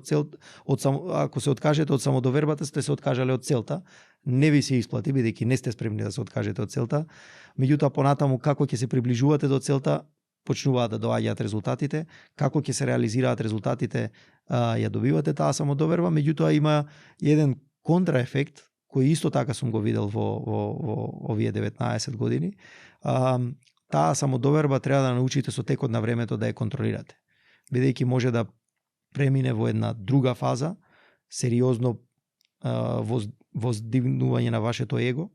од самодовербата, сте се откажале од целта, не ви се исплати бидејќи не сте спремни да се откажете од целта. Меѓутоа понатаму како ќе се приближувате до целта, почнуваат да доаѓаат резултатите, како ќе се реализираат резултатите, ја добивате таа самодоверба, меѓутоа има еден контраефект кој исто така сум го видел во овие 19 години. Таа самодоверба треба да научите со текот на времето да ја контролирате. Бидејќи може да премине во една друга фаза, сериозно воздигнување на вашето его,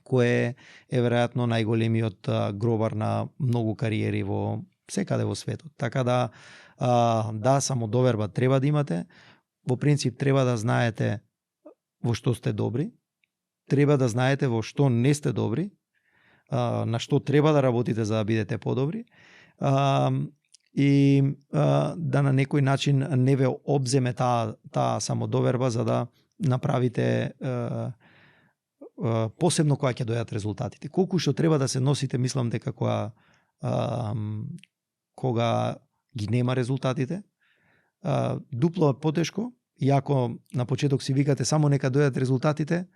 кое е веројатно најголемиот гробар на многу кариери во секаде во светот. Така да, самодоверба треба да имате. Во принцип треба да знаете во што сте добри, треба да знаете во што не сте добри, на што треба да работите за да бидете подобри, и да на некој начин не ве обземе таа самодоверба за да направите посебно кога ќе дојдат резултатите. Колку што треба да се носите, мислам дека кога ги нема резултатите, дупло е потешко. И ако на почеток си викате само нека дојдат резултатите,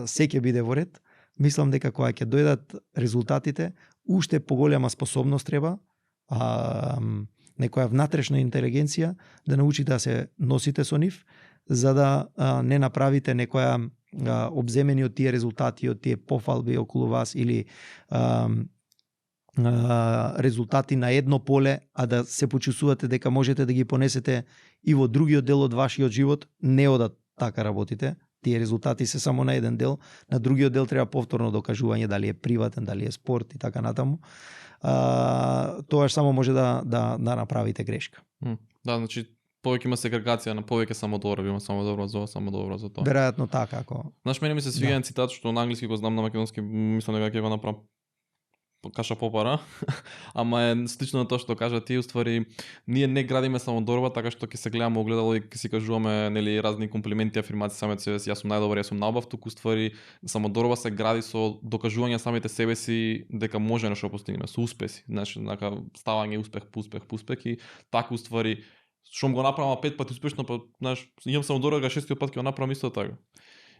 се ќе биде во ред. Мислам дека кога ќе дојдат резултатите, уште поголема способност треба, некоја внатрешна интелигенција да научите да се носите со нив, за да не направите некоја обземени од тие резултати, од тие пофалби околу вас или резултати на едно поле, а да се почувствувате дека можете да ги понесете и во другиот дел од вашиот живот. Не одат така работите. Тие резултати се само на еден дел, на другиот дел треба повторно докажување, дали е приватен, дали е спорт и така натаму. Тоа само може да направите грешка. Да, значи повеќе има сегрегација на повеќе самодоверба, има самодоверба за тоа. Веројатно така, ако. Знаеш, мене ми се свиѓа цитат што на англиски го знам, на македонски мислам дека ќе го направам каша попара, ама е слично на тоа што кажа ти, уствари ние не градиме самодоверба така што ќе се гледаме огледало и ќе си кажуваме нели разни комплименти, афирмации самите себе си, јас сум најдобар, јас сум најубав, туку уствари самодоверба се гради со докажување самите себе си дека може нешто да постигнеме, со успеси, значи така ставање успех по успех и така уствари што го направам 5 пати успешно, па знаеш, имам самодоверба, 6-тиот пат ќе го направам исто така.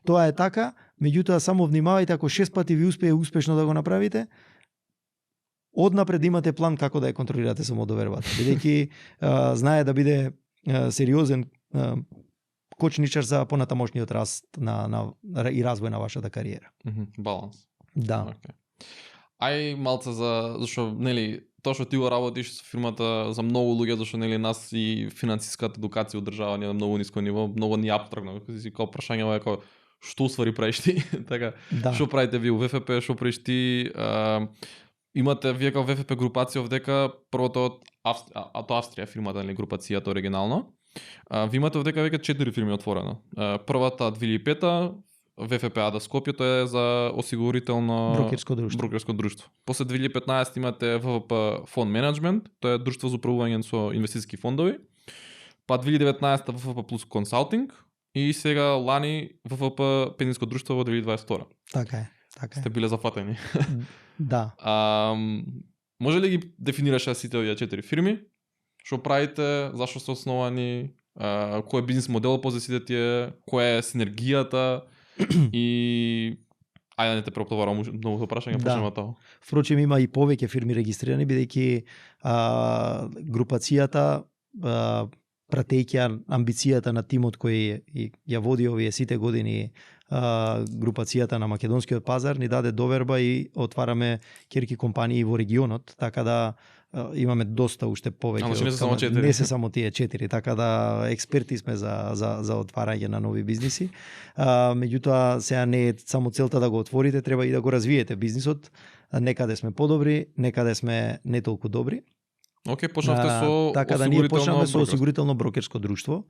Тоа е така, меѓутоа само внимавајте, ако 6 пати ви успее успешно да го направите, однапред имате план како да ја контролирате самодовербата, бидејќи знае да биде сериозен кочничар за понатамошниот раст и развој на вашата кариера. Баланс. Да. Okay. Ај малце зашо нели тоа што ти го работиш со фирмата за многу луѓе, зашо нели нас и финансиската едукација одржава на многу ниско ниво, многу ни апстрактно, си како прашање како што уствари правиш ти, така што правите ви у ВФП, што правиш ти, имате вие како ВФП групација овдека, првото од Австрија фирмата, нели групацијата оригинално. Ви имате овдека веќе 4 фирми отворено. Првата 2005-та ВФП Ада Скопје, тоа е за осигурително брокерско друштво. После 2015 имате ВФП Фонд Менеджмент, тоа е друштво за управување со инвестициски фондови. Па 2019 ВФП Плюс Консалтинг и сега лани ВФП Пензинско друштво во 2022. Така е. Сте биле зафатени. Да. Може ли ги дефинираш сите овие 4 фирми? Што правите, зашто се основани, кој е бизнис модел по сите тие, која е синергијата и ајде не те пропроварам многу прашања, почнеме тоа. Впрочем има и повеќе фирми регистрирани, бидејќи групацијата пратејќи амбицијата на тимот кој ја води овие сите години групацијата на македонскиот пазар, ни даде доверба и отвараме керки компании во регионот, така да имаме доста уште повеќе. Не се само тие 4, така да експерти сме за отварање на нови бизниси. Меѓутоа сега не е само целта да го отворите, треба и да го развиете бизнисот. Некаде сме подобри, некаде сме не толку добри. Почнавте со така да ние почнавме со осигурително брокерско друштво.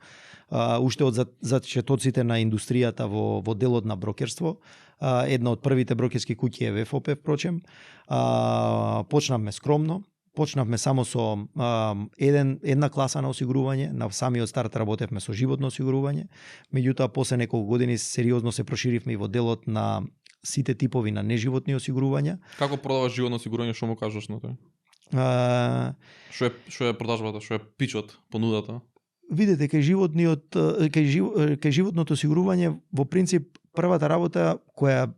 Уште од зачетоците на индустријата во делот на брокерство. Една од првите брокерски куќи е ВФОП, впрочем. Почнавме скромно. Почнавме само со една класа на осигурување, на самиот старт работевме со животно осигурување, меѓутоа после неколку години сериозно се проширивме и во делот на сите типови на неживотни осигурувања. Како продаваш животно осигурување, што му кажеш на тој? Што е продажбата, што е пичот, понудата? Видете, кај животното осигурување во принцип првата работа која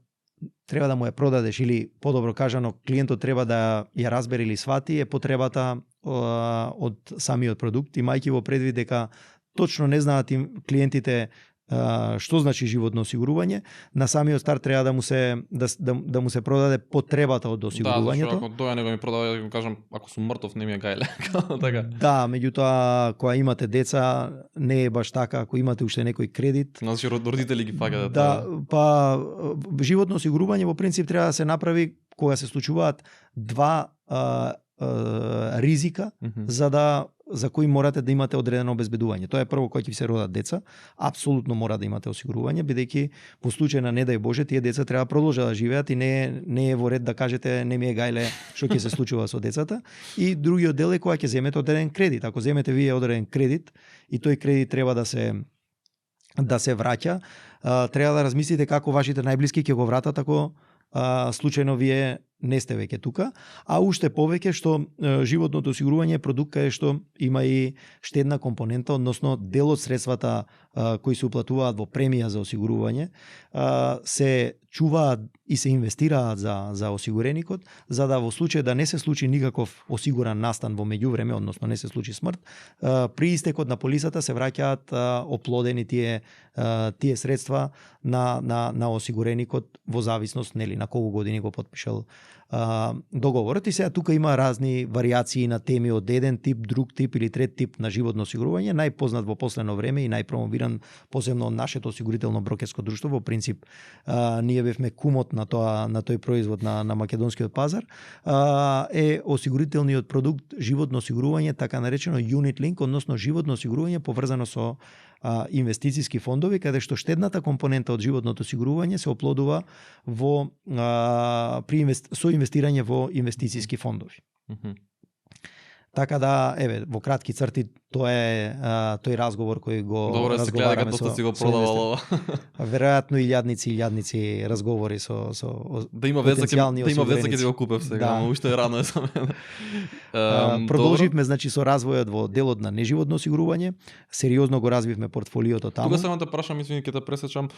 треба да му ја продадеш или подобро кажано клиентот треба да ја разбере или свати е потребата од самиот продукт, имајќи во предвид дека точно не знаат клиентите што значи животно осигурување, на самиот старт треба да му се продаде потребата од осигурувањето. Да, ако доја него ми продаде, да кажам, ако сум мртов не ми е гајле. Така. Да, меѓутоа кога имате деца не е баш така, ако имате уште некој кредит. Значи родители ги фаќаат. Да, па животно осигурување во принцип треба да се направи кога се случуваат два ризика за кои морате да имате одредено обезбедување. Тоа е прво кога ќе се родат деца, апсолутно мора да имате осигурување, бидејќи во случај на не дај Боже тие деца треба продолжат да живеат и не е во ред да кажете не ми е гајле што ќе се случува со децата. И другиот дел е кога ќе земете одреден кредит. Ако земете вие одреден кредит и тој кредит треба да се враќа, треба да размислите како вашите најблиски ќе го вратат ако случајно вие не сте веќе тука, а уште повеќе што животното осигурување е продукт каде што има и штедна компонента, односно дел од средствата кои се уплатуваат во премија за осигурување се чуваат и се инвестираат за осигуреникот, за да во случај да не се случи никаков осигуран настан во меѓувреме, односно не се случи смрт, при истекот на полисата се враќаат оплодени тие средства на осигуреникот во зависност на колку години го потпишал договорот. И сега тука има разни варијации на теми од еден тип, друг тип или трет тип на животно осигурување, најпознат во последно време и најпромовиран посебно од нашето осигурително брокерско друштво. Во принцип ние бевме кумот на тој производ на македонскиот пазар, е осигурителниот продукт животно осигурување, така наречено unit link, односно животно осигурување поврзано со инвестициски фондови, каде што штедната компонента од животното осигурување се оплодува со инвестирање во инвестициски фондови. Така да, во кратки црти, тоа е тој разговор кој го разговараме со... Добро, си го продавало. Веројатно илјадници разговори со да има веза ќе ти го купев сега, но уште е рано за мене. Продолживме значи со развојот во делот на неживотно осигурување, сериозно го развивме портфолиото таму. Тука само те прашам, извини, ќе те пресечам,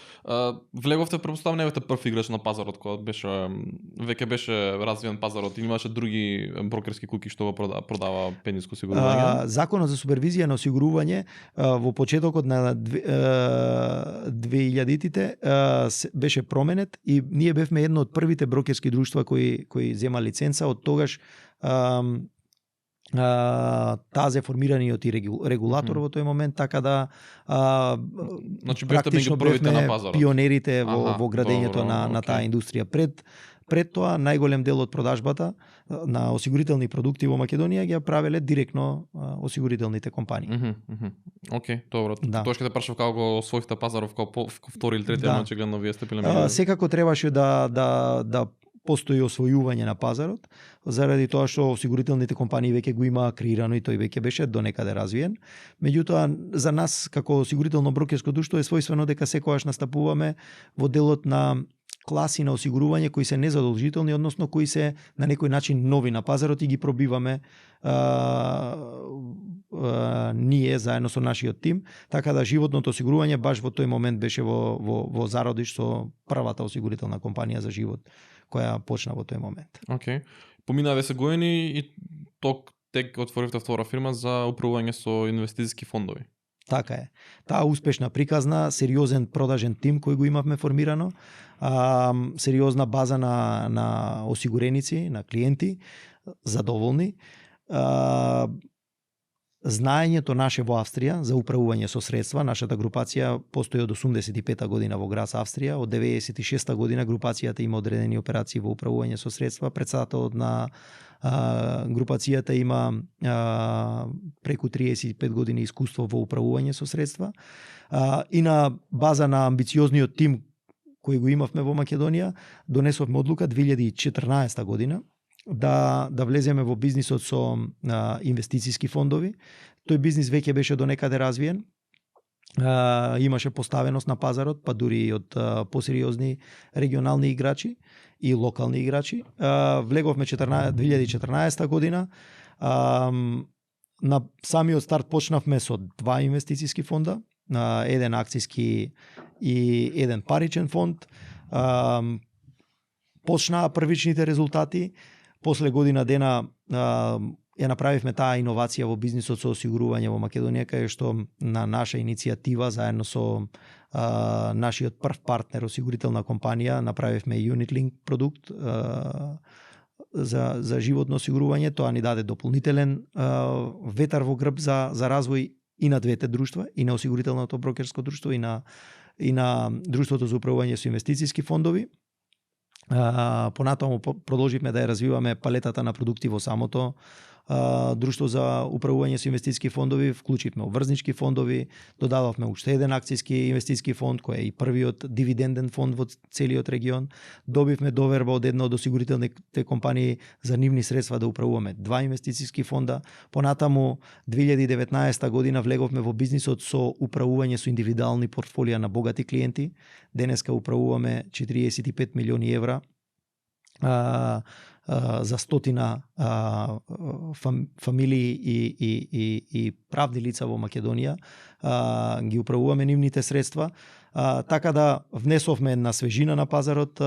влеговте претпоставам не бевте прв играч на пазарот кога веќе беше развиен пазарот, и имаше други брокерски куки што го продава пениско осигурување. Законот за супервизија на осигурување во почетокот на 2000-тите беше променет и ние бевме едно од првите брокерски друштва кои зема лиценца. Од тогаш тазе формираниот и регулатор во тој момент, така да значи практично бевме пионерите во градењето на таа индустрија. Пред тоа најголем дел од продажбата на осигурителни продукти во Македонија ги правеле директно осигурителните компании. Океј, добро. Тоа ќе те прашав како го освоивте пазаров како втори или трети, очигледно вие сте биле меѓу. Секако требаше да постои освојување на пазарот, заради тоа што осигурителните компании веќе го имаа креирано и тој веќе беше до некаде развиен. Меѓутоа, за нас како осигурително брокерско друштво е својствено дека секогаш настапуваме во делот на класи на осигурување кои се незадолжителни, односно кои се на некој начин нови на пазарот и ги пробиваме ние заедно со нашиот тим, така да животното осигурување баш во тој момент беше во зародиш со првата осигурителна компанија за живот која почна во тој момент. Поминаа 10 години и тек отворивте втора фирма за управување со инвестициски фондови. Така е. Таа успешна приказна, сериозен продажен тим кој го имавме формирано, сериозна база на осигуреници, на клиенти, задоволни. Знаењето наше во Австрија за управување со средства, нашата групација постои од 85 година во Грас Австрија, од 96 година групацијата има одредени операции во управување со средства, председателот на групацијата има преку 35 години искуство во управување со средства и на база на амбициозниот тим кој го имавме во Македонија, донесовме одлука 2014 година да влеземе во бизнисот со инвестициски фондови. Тој бизнис веќе беше до некаде развиен. Имаше поставеност на пазарот, па дури и од посериозни регионални играчи и локални играчи. Влеговме 2014 година. На самиот старт почнавме со 2 инвестициски фонда, еден акциски и еден паричен фонд. Почнаа првичните резултати. После година дена ја направивме таа иновација во бизнисот со осигурување во Македонија, кај што на наша иницијатива заедно со нашиот прв партнер, осигурителна компанија, направивме UnitLink продукт за животно осигурување. Тоа ни даде дополнителен ветар во грб за развој и на двете друштва, и на осигурителното брокерско друштво, и на друштвото за управување со инвестициски фондови. Понатаму продолживме да ја развиваме палетата на продукти во самото друштво за управување со инвестициски фондови, вклучивме обврзнички фондови, додававме уште еден акциски инвестициски фонд кој е и првиот дивиденден фонд во целиот регион. Добивме доверба од една од осигурителните компании за нивни средства да управуваме 2 инвестициски фонда. Понатаму 2019 година влеговме во бизнисот со управување со индивидуални портфолија на богати клиенти. Денеска управуваме 45 милиони евра за стотина фамилии и правни лица во Македонија. Ги управуваме нивните средства, така да внесовме една свежина на пазарот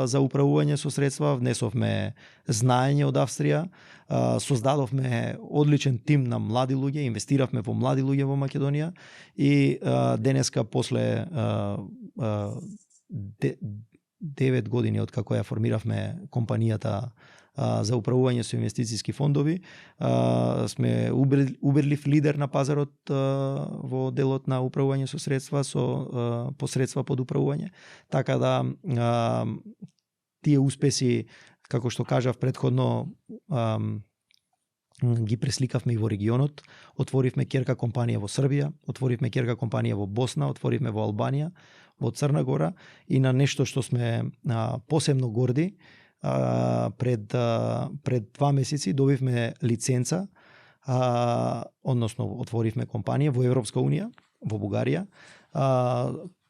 за управување со средства, внесовме знаење од Австрија, создадовме одличен тим на млади луѓе, инвестиравме во млади луѓе во Македонија и денеска после 9 години од како ја формиравме компанијата за управување со инвестициски фондови, сме убедлив лидер на пазарот во делот на управување со средства, со посредства под управување. Така да тие успеси, како што кажав предходно, ги пресликавме и во регионот. Отворивме ќерка компанија во Србија, отворивме ќерка компанија во Босна, отворивме во Албанија, во Црна Гора и на нешто што сме посебно горди, пред 2 месеци добивме лиценца, односно отворивме компанија во Европска Унија, во Бугарија,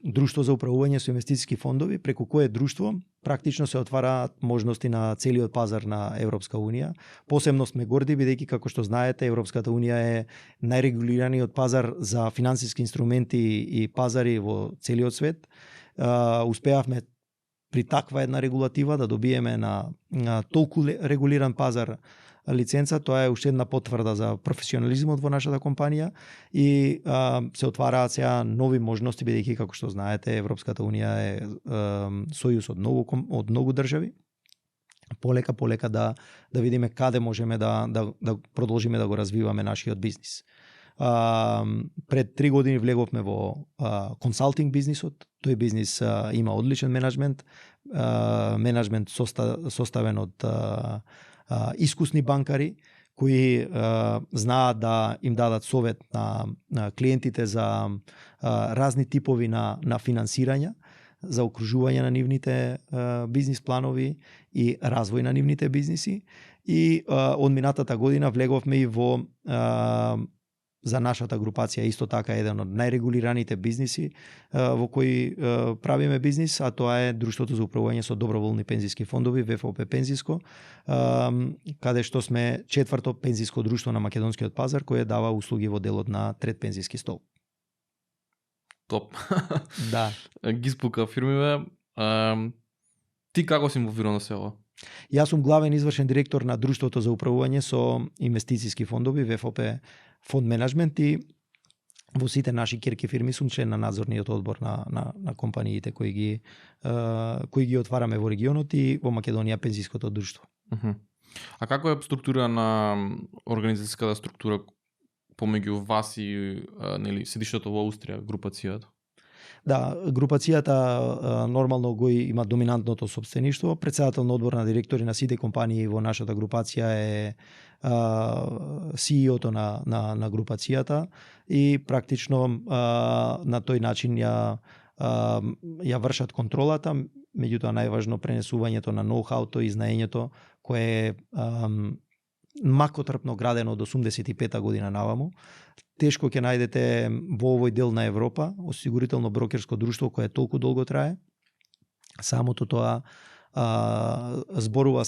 друштво за управување со инвестициски фондови, преку кое друштво практично се отвараат можности на целиот пазар на Европска Унија. Посебно сме горди бидејќи, како што знаете, Европската Унија е најрегулираниот пазар за финансиски инструменти и пазари во целиот свет. Успеавме при таква една регулатива да добиеме на толку регулиран пазар лиценца. Тоа е уште една потврда за професионализмот во нашата компанија и се отвараат сега нови можности, бидејќи, како што знаете, Европската Унија е сојуз од многу држави. Полека да видиме каде можеме да продолжиме да го развиваме нашиот бизнис. Пред 3 години влеговме во консалтинг бизнисот. Тој бизнис има одличен менеджмент составен од искусни банкари кои знаат да им дадат совет на клиентите за разни типови на финансирање, за окружување на нивните бизнис планови и развој на нивните бизниси. И од минатата година влеговме и во за нашата групација исто така еден од најрегулираните бизниси во кои правиме бизнис, а тоа е Друштвото за управување со доброволни пензиски фондови, ВФОП Пензиско, каде што сме 4-то пензиско друштво на македонскиот пазар кое дава услуги во делот на трет пензиски столб. Топ. Да. Ги спука фирмиве. Ти како си инволвиран на се ова? Јас сум главен извршен директор на Друштвото за управување со инвестициски фондови, ВФП фонд менеджмент, и во сите наши керки фирми сум член на надзорниот одбор на компаниите кои ги отвараме во регионот и во Македонија пензиското друштво. А како е структурирана организацијската структура помеѓу вас и седишето во Аустрија, групацијата? Да, групацијата нормално го има доминантното сопствеништво. Претседател на одбор на директори на сите компании во нашата групација е CEO-то на групацијата и практично на тој начин ја вршат контролата, меѓутоа најважно пренесувањето на ноу-хауто и знаењето кое е макотрпно градено од 85-та година наваму. Тешко ќе најдете во овој дел на Европа осигурително брокерско друштво кое толку долго трае. Самото тоа зборува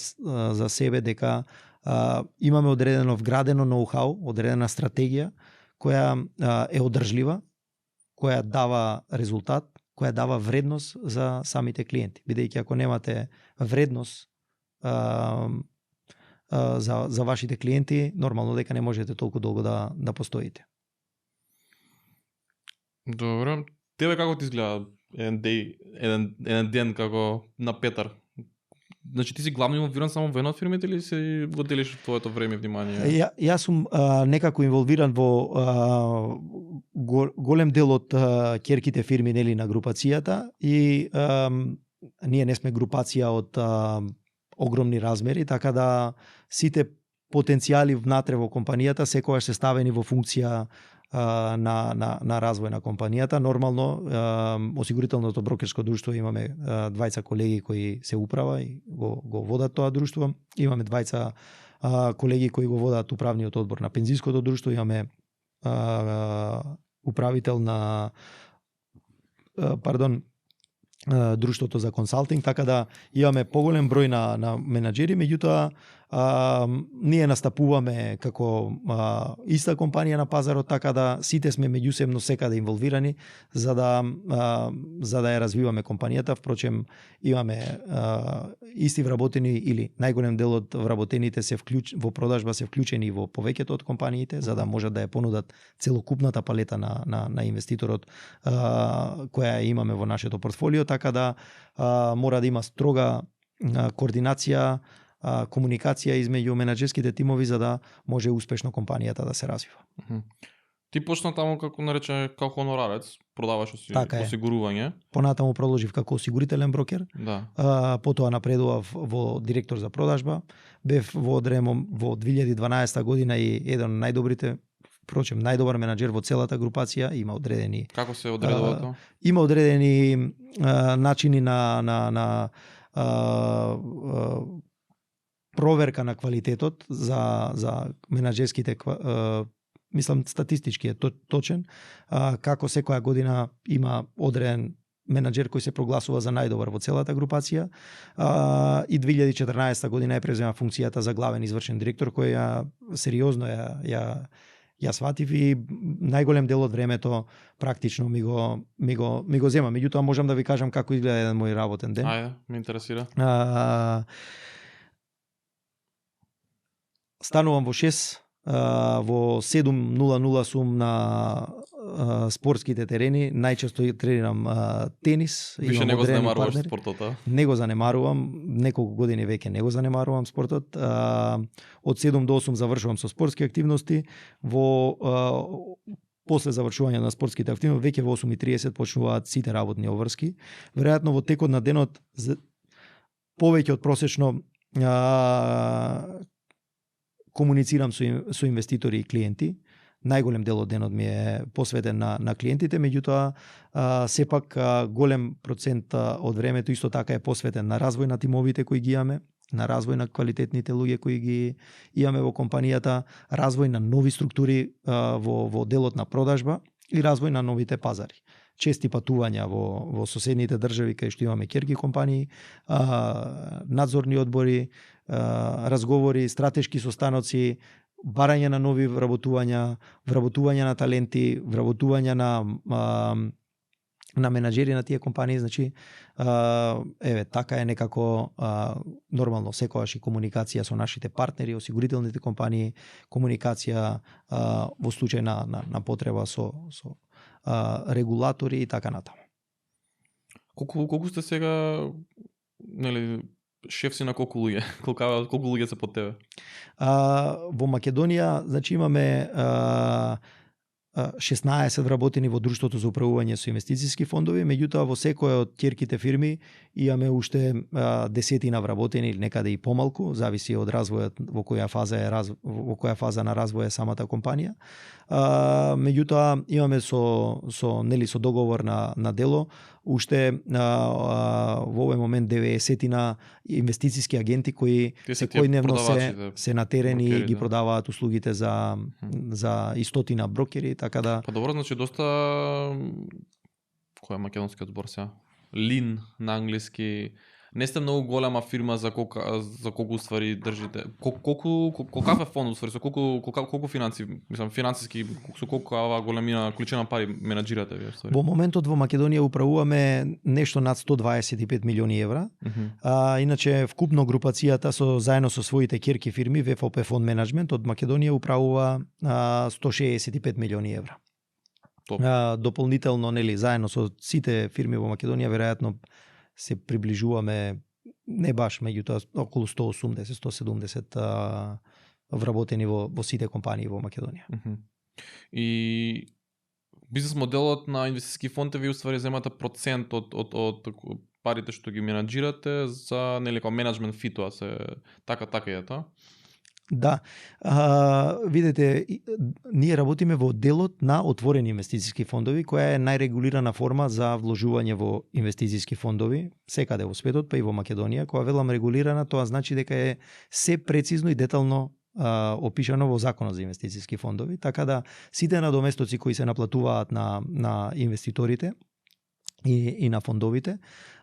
за себе дека имаме одредено вградено ноу-хау, одредена стратегија која е одржлива, која дава резултат, која дава вредност за самите клиенти. Бидејќи ако немате вредност за вашите клиенти, нормално дека не можете толку долго да постоите. Добро. Тебе како ти изгледа еден ден како на Петар? Значи ти си главно инволвиран само во една од фирмите или си го делиш твоето време и внимание? Јас сум некако инволвиран во голем дел од керките фирми нели на групацијата и ние не сме групација од огромни размери, така да сите потенцијали внатре во компанијата секогаш се ставени во функција на развој на компанијата. Нормално, осигурителното брокерско друштво имаме двајца колеги кои се управа и го водат тоа друштво. Имаме двајца колеги кои го водат управниот одбор на пензиското друштво. Имаме управител на друштвото за консалтинг, така да имаме поголем број на менаџери, меѓутоа ние настапуваме како иста компанија на пазарот, така да сите сме меѓусебно секаде инволвирани за да ја развиваме компанијата. Впрочем, имаме исти вработени или најголем дел од вработените во продажба се вклучени во повеќето од компаниите, за да можат да ја понудат целокупната палета на инвеститорот која имаме во нашето портфолио, така да мора да има строга координација, комуникација измеѓу менаџерските тимови за да може успешно компанијата да се развива. Ти почна таму како нарече како хонорарец, продаваш осигурување. Понатаму продолжив како осигурителен брокер. Да. Потоа напредував во директор за продажба. Бев во 2012 година и еден од најдобрите, впрочем најдобар менаџер во целата групација. Има одредени. Како се одредува тоа? Има одредени начини на проверка на квалитетот за менаџерските, мислам статистички е точен, како секоја година има одреден менаџер кој се прогласува за најдобар во целата групација, и 2014 година е презема функцијата за главен извршен директор која сериозно ја сватив и најголем дел од времето практично ми го зема. Меѓутоа можам да ви кажам како изгледа еден мој работен ден. Ајде, ме интересира. Станувам во 6, во 7:00 сум на спортските терени, најчесто тренирам тенис. Више не го занемаруваш спортот, а? Не го занемарувам, неколку години веќе не го занемарувам спортот. Од 7 до 8 завршувам со спортски активности, после завршување на спортските активности, веќе во 8:30 почнуваат сите работни обврски. Веројатно во текот на денот повеќе од просечно комуницирам со инвеститори и клиенти. Најголем дел од денот ми е посветен на клиентите, меѓутоа сепак голем процент од времето исто така е посветен на развој на тимовите кои ги имаме, на развој на квалитетните луѓе кои ги имаме во компанијата, развој на нови структури во делот на продажба и развој на новите пазари. Чести патувања во соседните држави кај што имаме керки компании, надзорни одбори, разговори, стратешки состаноци, барање на нови вработувања на таленти, вработување на на менаџери на тие компании, значи еве така е некако нормално секогаш и комуникација со нашите партнери, осигурителните компании, комуникација во случај на потреба со регулатори и така натаму. Колку сте сега, нели, шеф си на колку луѓе? Колку луѓе се под тебе? Во Македонија, значи имаме 16 вработени во Друштвото за управување со инвестициски фондови, меѓутоа во секоја од ќерките фирми имаме уште десетина вработени или некаде и помалку, зависи од развојот во која фаза на развој е самата компанија. Меѓутоа имаме со договор на дело уште во овој момент 90 инвестициски агенти кои секојдневно се на терен и ги продаваат услугите за и стотина брокери, така да. Па добро, значи доста кој е македонскиот збор сега? Lean на англиски. Не сте многу голема фирма за колку ствари држите. Колкав е фонд ствари, со колку финансиски, со колку големина количина пари менаџирате вие ствари? Во моментот во Македонија управуваме нешто над 125 милиони евра. Иначе вкупно групацијата заедно со своите ќерки фирми ВФОП фонд менаџмент од Македонија управува 165 милиони евра. Дополнително, нели, заедно со сите фирми во Македонија веројатно се приближуваме не баш, меѓутоа околу 180-170 вработени во сите компании во Македонија. И бизнес моделот на инвестициски фондови ви уствари земате процент од парите што ги менаџирате за, нели, како менаџмент фи, тоа се така е тоа? Да, видете, ние работиме во делот на отворени инвестициски фондови, која е најрегулирана форма за вложување во инвестициски фондови секаде во светот, па и во Македонија. Кога велам регулирана, тоа значи дека е се прецизно и детално опишано во Законот за инвестициски фондови, така да сите надоместоци кои се наплатуваат на инвеститорите и на фондовите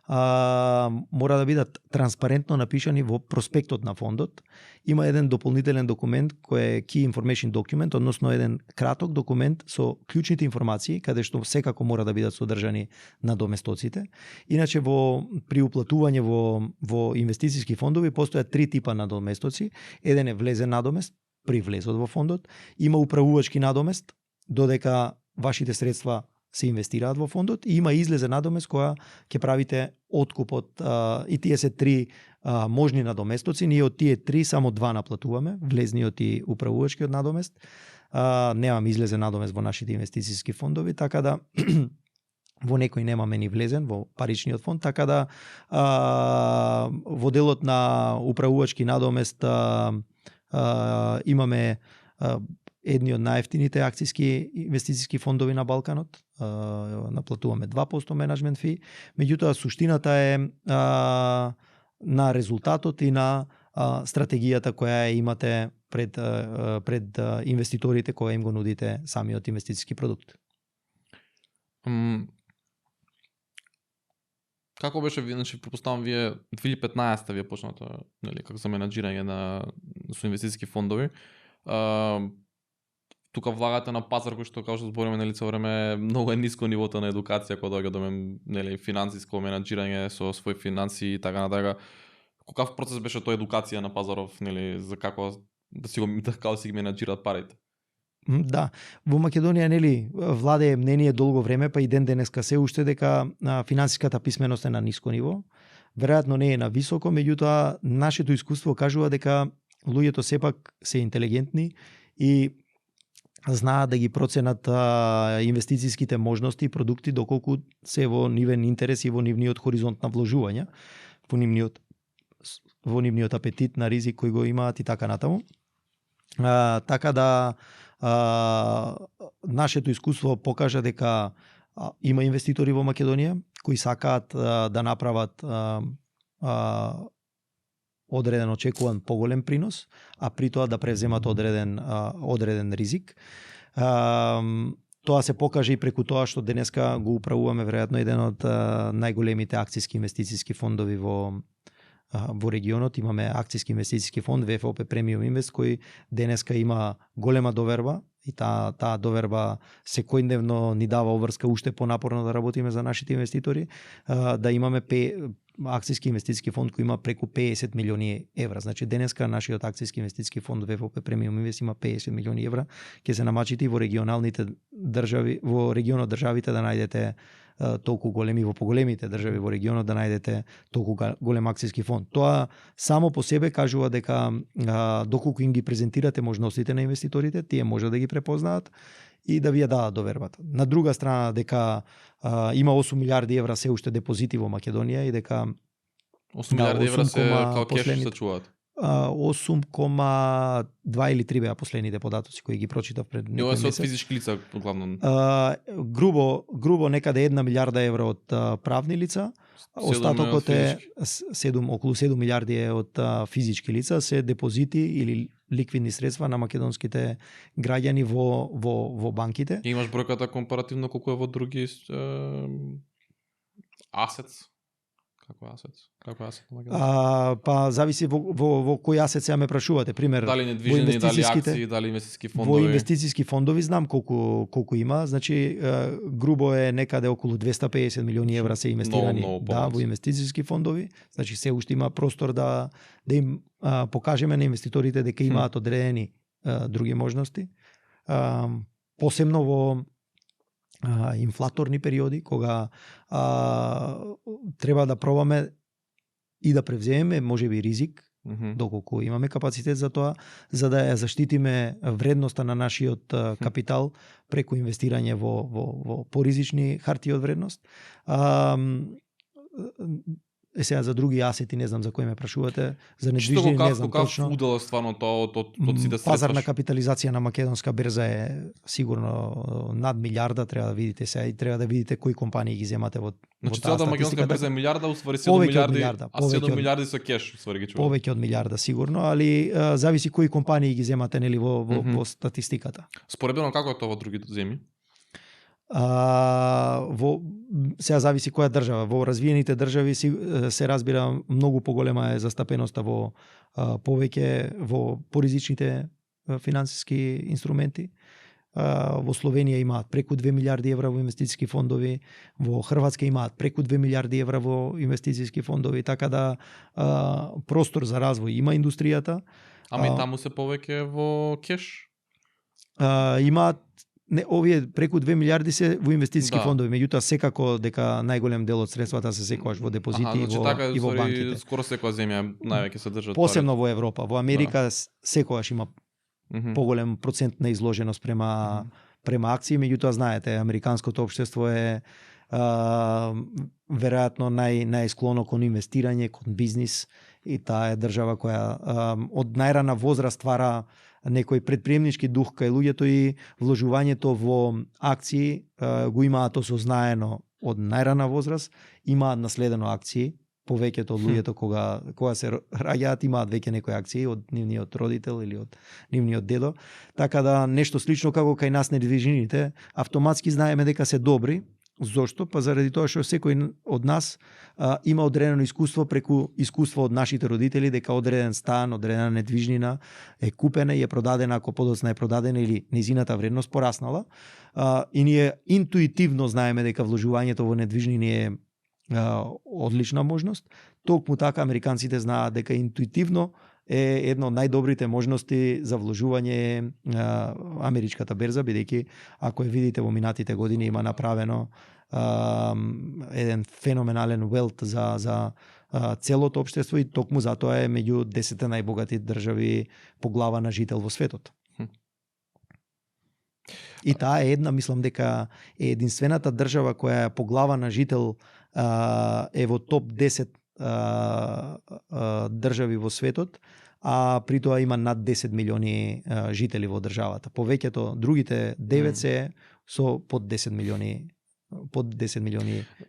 мора да бидат транспарентно напишани во проспектот на фондот. Има еден дополнителен документ кој е Key Information Document, односно еден краток документ со клучните информации, каде што секако мора да бидат содржани надоместоците. Иначе при уплатување во инвестициски фондови постојат три типа надоместоци. Еден е влезен надомест при влезот во фондот, има управувачки надомест додека вашите средства се инвестираат во фондот, и има излезен надомест која ќе правите откупот, и тие се три можни надоместоци. Ние од тие три само два наплатуваме, влезниот и управувачкиот надомест. Немаме излезен надомест во нашите инвестициски фондови, така да во некој немаме ни влезен во паричниот фонд, така да во делот на управувачки надомест имаме едни од најефтините акциски инвестициски фондови на Балканот. Наплатуваме 2% менаџмент фи, меѓутоа суштината е на резултатот и на стратегијата која имате пред инвеститорите која им го нудите самиот инвестициски продукт. Како беше, значи, препоставам вие 2015 вие почнате, нели, како за менаџирање со инвестициски фондови. Тука влагате на пазар кој што, како што збориме, нели, цело време многу е ниско нивото на едукација кога доаѓа до нели, финансиско менаџирање со своји финанси и така натака. Каков процес беше тоа едукација на пазаров, нели, за како да си ги менаџираат парите? Да, во Македонија, нели, владее мнение долго време, па и ден денеска се уште дека финансиската писменост е на ниско ниво. Веројатно не е на високо, меѓутоа нашето искуство кажува дека луѓето сепак се интелигентни и знаат да ги проценат инвестициските можности и продукти доколку се во нивен интерес и во нивниот хоризонт на вложување, во нивниот апетит на ризик кој го имаат и така натаму. Така да нашето искуство покажа дека има инвеститори во Македонија кои сакаат да направат одреден очекуван поголем принос, а при тоа да превземат одреден ризик. Тоа се покаже и преку тоа што денеска го управуваме веројатно еден од најголемите акциски инвестициски фондови во регионот. Имаме акциски инвестициски фонд ВФОП Премиум Инвест кој денеска има голема доверба И таа доверба секојдневно ни дава обврска уште понапорно да работиме за нашите инвеститори, да имаме акцијски инвестициски фонд кој има преку 50 милиони евра. Значи денеска нашиот акцијски инвестициски фонд ВФП Премиум Инвест има 50 милиони евра, ќе се намачите во регионалните држави, во регионот државите да најдете толку големи, во поголемите држави во регионот да најдете толку голем акцијски фонд. Тоа само по себе кажува дека доколку им ги презентирате можностите на инвеститорите, тие може да ги препознаат и да ви ја дадат довербата. На друга страна дека има 8 милиарди евра се уште депозити во Македонија и дека 8 милиарди евра се као кеш се чуваат. 8,2 или 3 беа последните податоци кои ги прочитав пред некој месец. Ова се од физички лица главно. Грубо некаде 1 милиарда евра од правни лица, остатокот е околу 7 милиарди е од физички лица, се депозити или ликвидни средства на македонските граѓани во банките. И имаш бројката компаративно колку е во други асец? Како асет на Македонија? Па зависи во кој асет сега ме прашувате. Пример, дали недвижени, дали акции, дали инвестициски фондови? Во инвестициски фондови знам колку има. Значи грубо е некаде околу 250 милиони евра се инвестирани во инвестициски фондови. Значи се уште има простор да им покажеме на инвеститорите дека имаат одредени други можности. Посебно во инфлаторни периоди, кога треба да пробаме и да превземеме можеби ризик, доколку имаме капацитет за тоа, за да ја заштитиме вредноста на нашиот капитал преку инвестирање во поризични харти од вредност. Сега за други асети не знам за кои ме прашувате, за недвижни не знам точно. Удел е стварно тоа од сите средства? Пазарна капитализација на македонска берза е сигурно над милиарда, треба да видите сега и треба да видите кои компании ги земате во Значи целата македонска берза е милиарда, уствари 7 милиарди, а 7 милиарди со кеш, уствари ги чувам. Повеќе од милиарда сигурно, али зависи кои компании ги земате нели во статистиката. Споредбено како е тоа во други земји? Сега зависи која држава. Во развиените држави се разбира многу поголема е застапеноста во повеќе во поризичните финансиски инструменти. Во Словенија имаат преку 2 милиарди евра во инвестициски фондови, во Хрватска имаат преку 2 милиарди евра во инвестициски фондови, така да простор за развој има индустријата. Ама и таму се повеќе во кеш? Имаат овие преку 2 милиарди се во инвестициски фондови, меѓутоа секако дека најголем дел од средствата се секогаш во депозити и во банките. Скоро секоја земја највеќе се држат. Посебно во Европа, во Америка секогаш има поголем процент на изложеност према акции, меѓутоа знаете, американското општество е веројатно најсклоно кон инвестирање, кон бизнис, и таа е држава која од најрана возраст ствара некој предприемнички дух кај луѓето и вложувањето во акции го имаат осознаено од најрана возраст, имаат наследено акции. Повеќето од луѓето кога се раѓаат имаат веќе некои акции од нивниот родител или од нивниот дедо. Така да нешто слично како кај нас недвижнините, автоматски знаеме дека се добри. Зошто? Па заради тоа што секој од нас има одредено искуство преку искуство од нашите родители, дека одреден стан, одредена недвижнина е купена и е продадена, ако подоцна е продадена или низината вредност пораснала. И ние интуитивно знаеме дека вложувањето во недвижнини е одлична можност. Токму така американците знаат дека интуитивно е една од најдобрите можности за вложување америчката берза, бидејќи ако ја видите во минатите години има направено еден феноменален велт за целото општество и токму затоа е меѓу 10 најбогати држави по глава на жител во светот. И таа е мислам дека е единствената држава која по глава на жител е во топ 10 држави во светот, а при тоа има над 10 милиони жители во државата. Повеќето другите 9 се со под 10 милиони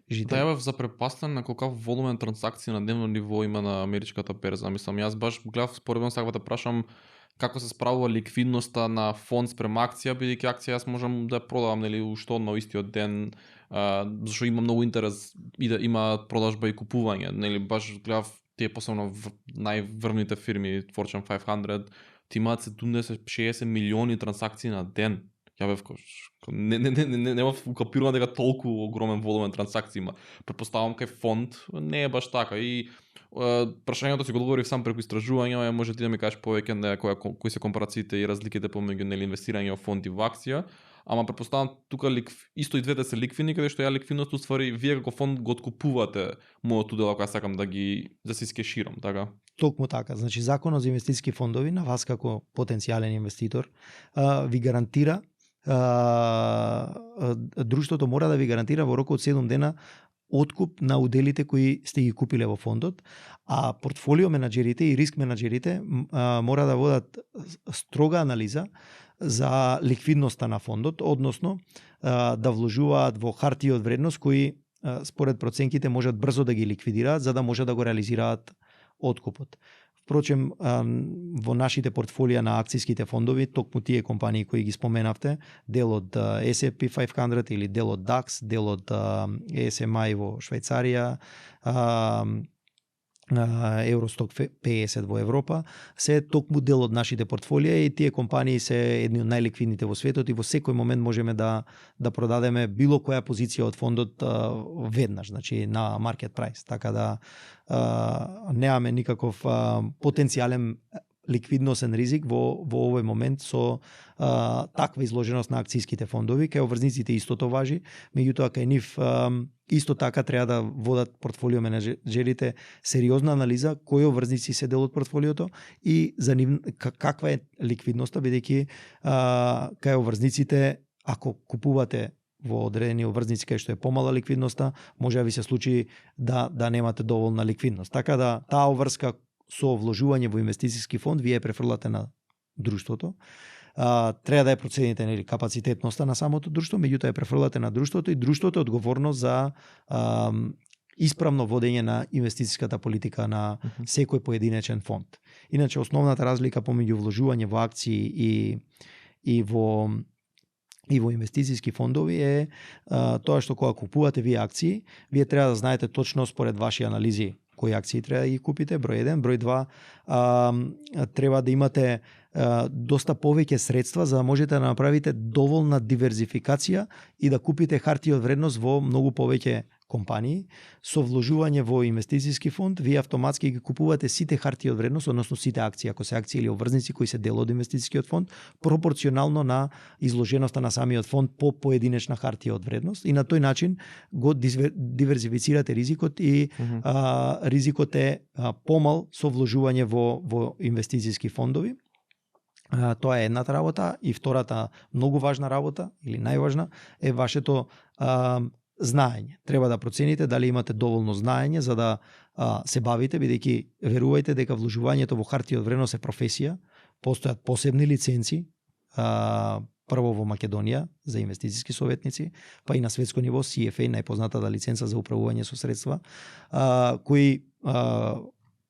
жители. Да, ја бев запрепастен на колкав волумен трансакции на дневно ниво има на америчката берза. Мислам, јас баш гледав споредно сакав да прашам како се справува ликвидноста на фонд спрема акција, бидејќи акција јас можам да ја продавам нели уште на истиот ден, зашто има многу интерес и да има продажба и купување, нели баш гледав тие посебно најврвните фирми Fortune 500, ти имаат 70-60 милиони трансакции на ден. Ја бев не бев укапиран дека толку огромен волумен транзакции има. Претпоставам кај фонд не е баш така и прашањето си го одговорив сам преку истражување, може ти да ми кажеш повеќе на кои се компарациите и разликите помеѓу нели инвестирање во фонд и во акција. Ама претпоставам тука исто и двете се ликвидни, каде што ја ликвидност уствари вие како фонд го откупувате мојот удел ако ја сакам да се скеширам, така? Токму така. Значи законот за инвестициски фондови на вас како потенцијален инвеститор ви гарантира друштвото мора да ви гарантира во рок од 7 дена откуп на уделите кои сте ги купиле во фондот, а портфолио менаџерите и риск менаџерите мора да водат строга анализа за ликвидноста на фондот, односно да вложуваат во хартии од вредност кои според проценките можат брзо да ги ликвидираат за да може да го реализираат откупот. Впрочем, во нашите портфолија на акцијските фондови, токму тие компании кои ги споменавте, дел од S&P 500 или дел од DAX, дел од ESMI во Швајцарија, Евросток 50 во Европа, се токму дел од нашите портфолија и тие компании се едни од најликвидните во светот и во секој момент можеме да продадеме било која позиција од фондот веднаш, значи на маркет прайс, така да немаме никаков потенцијален ликвидносен ризик во овој момент со таква изложеност на акцијските фондови. Кај обврзниците истото важи, меѓутоа кај нив исто така треба да водат портфолио менаџерите сериозна анализа кои обврзници се дел од портфолиото и за нив каква е ликвидноста, бидејќи кај обврзниците ако купувате во одредени обврзници кај што е помала ликвидноста, може да ви се случи да немате доволна ликвидност. Така да таа обврска со вложување во инвестициски фонд вие префрлате на друштвото. Треба да ја процените нели капацитетноста на самото друштво, меѓутоа ја префрлате на друштвото и друштвото е одговорно за исправно водење на инвестициската политика на секој поединечен фонд. Иначе основната разлика помеѓу вложување во акции и во инвестициски фондови е тоа што кога купувате вие акции, вие треба да знаете точно според ваши анализи кои акции треба да ги купите, број 1, број 2, треба да имате доста повеќе средства за да можете да направите доволна диверзификација и да купите хартии од вредност во многу повеќе компании. Со вложување во инвестициски фонд, вие автоматски ги купувате сите хартии од вредност, односно сите акции, ако се акции или обврзници кои се дел од инвестицискиот фонд, пропорционално на изложеноста на самиот фонд по поединечна хартија од вредност и на тој начин го диверзифицирате ризикот и ризикот е помал со вложување во инвестициски фондови. Тоа е едната работа и втората многу важна работа или најважна е вашето знаење. Треба да процените дали имате доволно знаење за да се бавите, бидејќи верувајте дека вложувањето во хартија од вредност е професија, постојат посебни лиценци, прво во Македонија за инвестициски советници, па и на светско ниво CFA, најпознатата лиценца за управување со средства, кои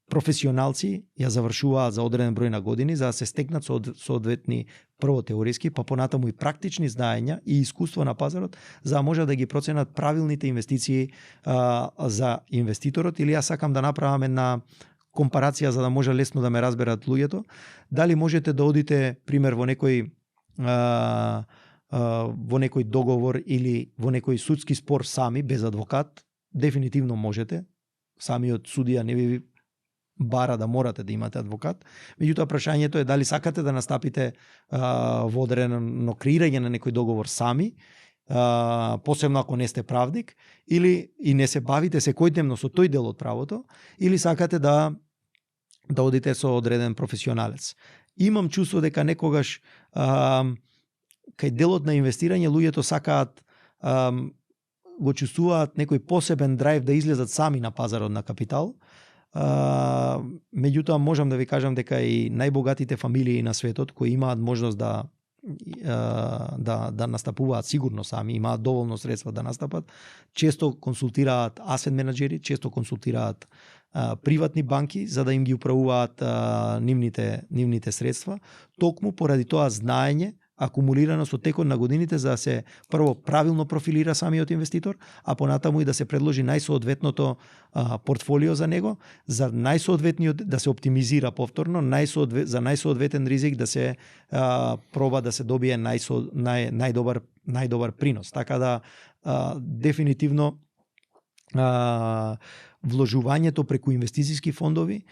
професионалци ја завршуваат за одреден број на години за да се стекнат соодветни прво теориски, па понатаму и практични знаења и искуство на пазарот за да може да ги проценат правилните инвестиции за инвеститорот. Или јас сакам да направам една компарација за да може лесно да ме разберат луѓето. Дали можете да одите пример во некој договор или во некој судски спор сами без адвокат? Дефинитивно можете. Самиот судија не ви бара да морате да имате адвокат. Меѓутоа прашањето е дали сакате да настапите во одредено креирање на некој договор сами, посебно ако не сте правник, или и не се бавите секојдневно со тој дел од правото, или сакате да одите со одреден професионалец. Имам чувство дека некогаш кај делот на инвестирање луѓето сакаат го чувствуваат некој посебен драйв да излезат сами на пазарот на капитал. Меѓутоа можам да ви кажам дека и најбогатите фамилии на светот кои имаат можност да настапуваат сигурно сами, имаат доволно средства да настапат, често консултираат асет менаџери, често консултираат приватни банки за да им ги управуваат нивните средства, токму поради тоа знаење акумулирано со текот на годините за да се прво правилно профилира самиот инвеститор, а понатаму и да се предложи најсоодветното портфолио за него, за најсоодветниот да се оптимизира повторно, за најсоодветен ризик да се проба да се добие најдобар принос. Така да дефинитивно вложувањето преку инвестициски фондови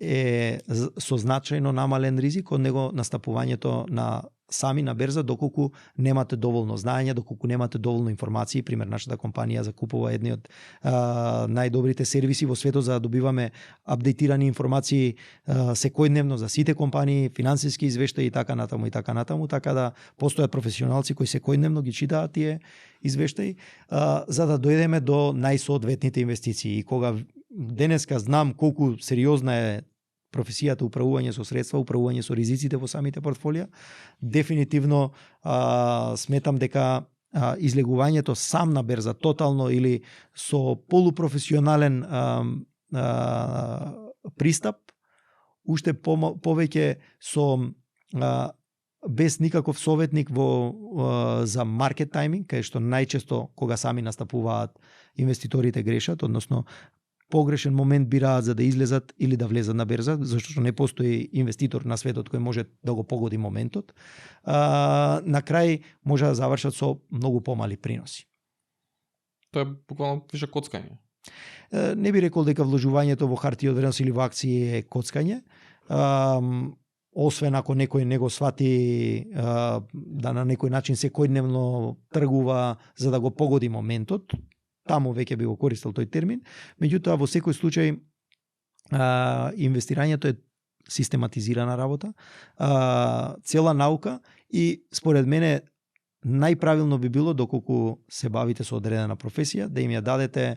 е со значајно намален ризик од него настапувањето на сами на берза, доколку немате доволно знаење, доколку немате доволно информации. Пример, нашата компанија закупува едни од најдобрите сервиси во светот за да добиваме апдейтирани информации секојдневно за сите компании, финансиски извештаи и така натаму, така да постојат професионалци кои секојдневно ги читаат тие извештаи, за да дојдеме до најсоодветните инвестиции. И кога денеска знам колку сериозна е професијата управување со средства, управување со ризиците во самите портфолија, дефинитивно сметам дека излегувањето сам на берза тотално или со полупрофесионален пристап, уште повеќе со без никаков советник за маркет тајминг, кај што најчесто кога сами настапуваат инвеститорите грешат, односно погрешен момент бираат за да излезат или да влезат на берза, зашто не постои инвеститор на светот кој може да го погоди моментот. На крај може да завршат со многу помали приноси. Тоа е буквално више коцкање. Не би рекол дека вложувањето во хартија од вредност или во акции е коцкање. Освен ако некој не го свати да на некој начин секојдневно тргува за да го погоди моментот, таму веќе би го користел тој термин. Меѓутоа, во секој случај, инвестирањето е систематизирана работа, цела наука и според мене најправилно би било доколку се бавите со одредена професија, да им ја дадете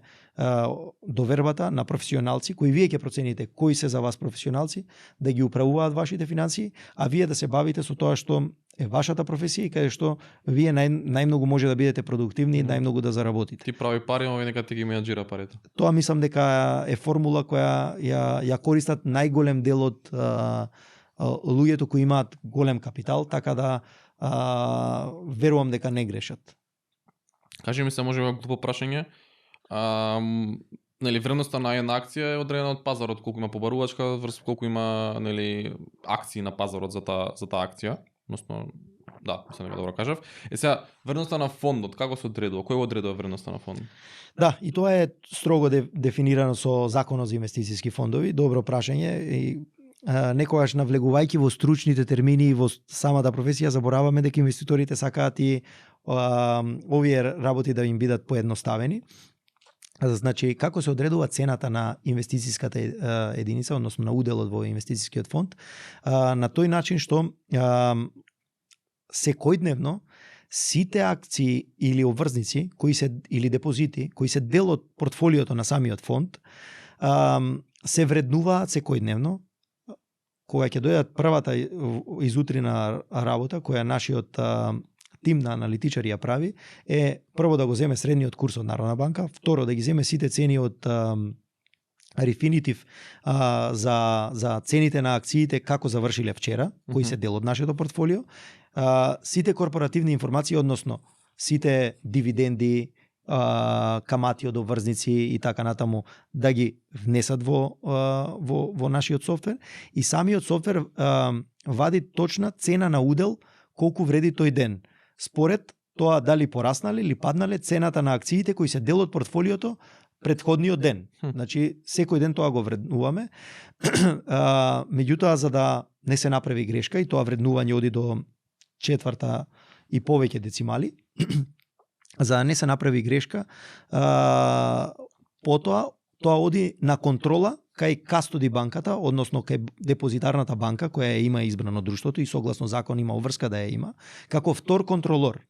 довербата на професионалци, кои вие ќе процените кои се за вас професионалци, да ги управуваат вашите финансии, а вие да се бавите со тоа што е вашата професија и каде што вие најмногу може да бидете продуктивни и најмногу да заработите. Ти прави пари, овој нека ти ги менаџира парите. Тоа мислам дека е формула која ја користат најголем дел од луѓето кои имаат голем капитал, така да верувам дека не грешат. Кажи ми се, може глупо прашање. Нели вредноста на една акција е одредена од пазарот, колку има побарувачка врз колку има нели акции на пазарот за таа акција, односно да, мислам дека добро кажав. Сега вредноста на фондот како се одредува? Кој одредува вредноста на фондот? Да, и тоа е строго дефинирано со Законот за инвестициски фондови. Добро прашање и некогаш навлегувајќи во стручните термини и во самата професија забораваме дека инвеститорите сакаат и овие работи да им бидат поедноставени. Значи, како се одредува цената на инвестициската единица, односно на уделот во инвестицискиот фонд, на тој начин што секојдневно сите акции или обврзници или депозити кои се дел од портфолиото на самиот фонд се вреднуваат секојдневно. Кога ќе дојдат првата изутрина работа која нашиот тим на аналитичари ја прави, е прво да го земе средниот курс од Народна банка, второ да ги земе сите цени од Refinitiv за цените на акциите како завршиле вчера, кои се дел од нашето портфолио, сите корпоративни информации, односно сите дивиденди, камати од обврзници и така натаму, да ги внесат во нашиот софтвер, и самиот софтвер вади точна цена на удел колку вреди тој ден, според тоа дали пораснале или паднале цената на акциите кои се дел од портфолиото претходниот ден. Значи, секој ден тоа го вреднуваме. Меѓутоа, за да не се направи грешка и тоа вреднување оди до четврта и повеќе децимали, за да не се направи грешка, потоа тоа оди на контрола кај кастоди банката, односно кај депозитарната банка која има избрано друштвото и согласно закон има обврска да ја има, како втор контролор.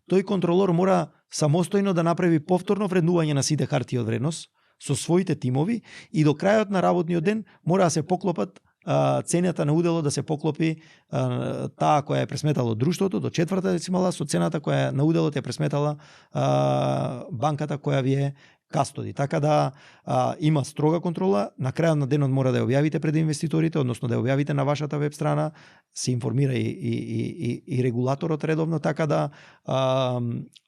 Тој контролор мора самостојно да направи повторно вреднување на сите харти од вредност со своите тимови и до крајот на работниот ден мора да се поклопат цената на уделот, да се поклопи таа која е пресметала друштвото до четврта децимала со цената која на уделот е пресметала банката која ви е кастоди, така да има строга контрола, на крајот на денот мора да ја објавите пред инвеститорите, односно да ја објавите на вашата веб страна, се информира и регулаторот редовно, така да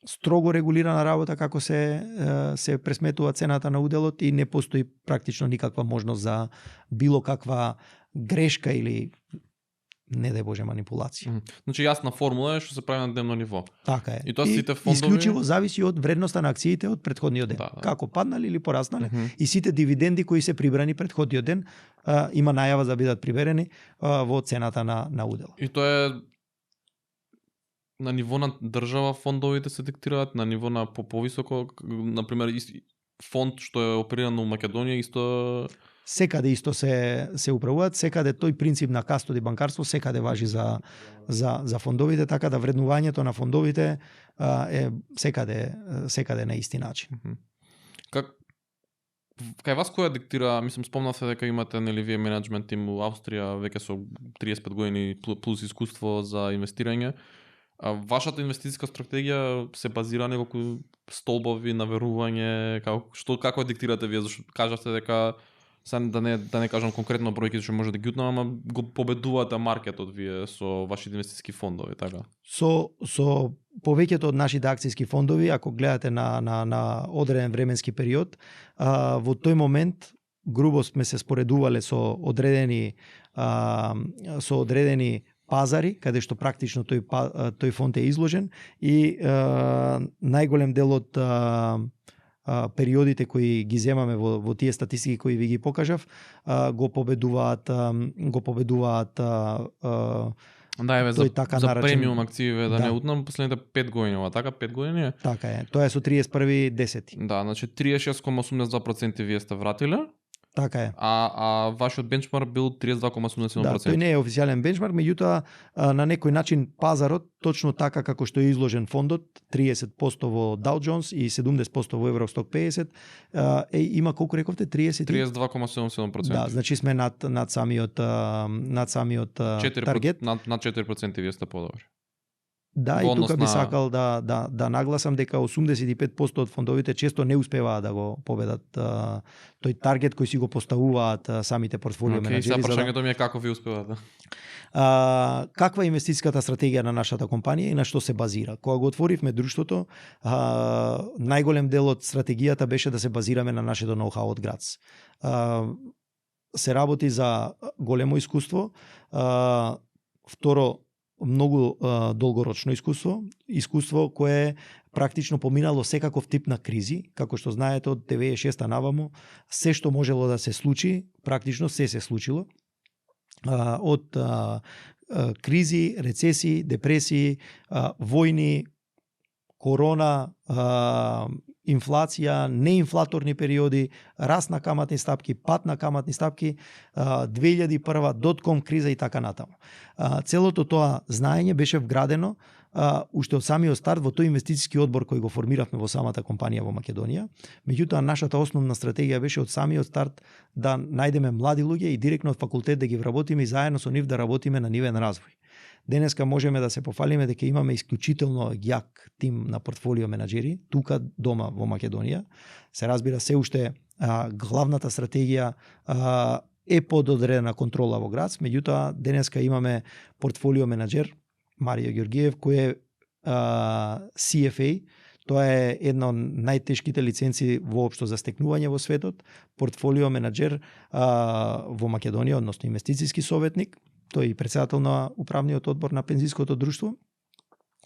строго регулирана работа како се пресметува цената на уделот и не постои практично никаква можност за било каква грешка или не дај Боже манипулација. Значи јасна формула е што се прави на дневно ниво. Така е. И тоа сите фондови исклучиво зависи од вредноста на акциите од претходниот ден. Да. Како паднале или пораснале, и сите дивиденди кои се прибрани претходниот ден, има најава за бидат приберени во цената на удел. И тоа е на ниво на држава фондовите се диктираат, на ниво на повисоко, на пример фонд што е опериран у Македонија исто Секаде исто се управуваат, секаде тој принцип на кастоди банкарство секаде важи за фондовите, така да вреднувањето на фондовите е секаде на исти начин. Кај вас која диктира, мислам спомнавте дека имате нели вие менеджмент тим у Австрија веќе со 35 години плюс искуство за инвестирање. Вашата инвестициска стратегија се базира на неколку столбови на верување, како диктирате вие, зашто кажавте дека да не кажам конкретно бројки што може да ги утнам, ама го победувате маркетот вие со вашите инвестициски фондови, така? Со повеќето од нашите акцијски фондови, ако гледате на одреден временски период, во тој момент грубо сме се споредувале со одредени пазари, каде што практично тој фонд е изложен и најголем дел од периодите кои ги земаме во тие статистики кои ви ги покажав, го победуваат да, еве, за премиум акциите да не утнам последните 5 години, така 5 години е. Така е. Тоа е со 31.10. Да, значи 36,82% вие сте вратиле. Така е. А вашиот бенчмарк бил 32,87%. Да, тој не е официјален бенчмарк, меѓутоа на некој начин пазарот, точно така како што е изложен фондот, 30% во Dow Jones и 70% во Евросток 50, има колку рековте 32,77%. Да, значи сме над самиот таргет. Над 4% вие сте подобри. Да, и тука би сакал да нагласам дека 85% од фондовите често не успеваат да го победат тој таргет кој си го поставуваат самите портфолио менеджери. Сега прашањето ми е како ви успевате? Каква е инвестицијската стратегија на нашата компанија и на што се базира? Кога го отворивме друштвото, најголем дел од стратегијата беше да се базираме на нашето ноу-хау од Грац. Се работи за големо искуство. Второ, многу долгорочно искуство кое практично поминало секаков тип на кризи, како што знаете од 96-та наваму, се што можело да се случи, практично се случило. Од кризи, рецесии, депресии, војни, корона, инфлација, неинфлаторни периоди, раст на каматни стапки, пад на каматни стапки, 2001 дотком криза и така натаму. Целото тоа знаење беше вградено уште од самиот старт во тој инвестициски одбор кој го формиравме во самата компанија во Македонија. Меѓутоа нашата основна стратегија беше од самиот старт да најдеме млади луѓе и директно од факултет да ги вработиме и заедно со нив да работиме на нивен развој. Денеска можеме да се пофалиме дека имаме исклучително јак тим на портфолио менеджери тука дома во Македонија. Се разбира се уште главната стратегија е под одредена контрола во Грац, меѓутоа денеска имаме портфолио менеджер Марио Ѓоргиев кој е CFA. Тоа е една од најтешките лиценци воопшто за стекнување во светот, портфолио менеджер во Македонија, односно инвестициски советник. Тој е председател на управниот одбор на пензиското друштво,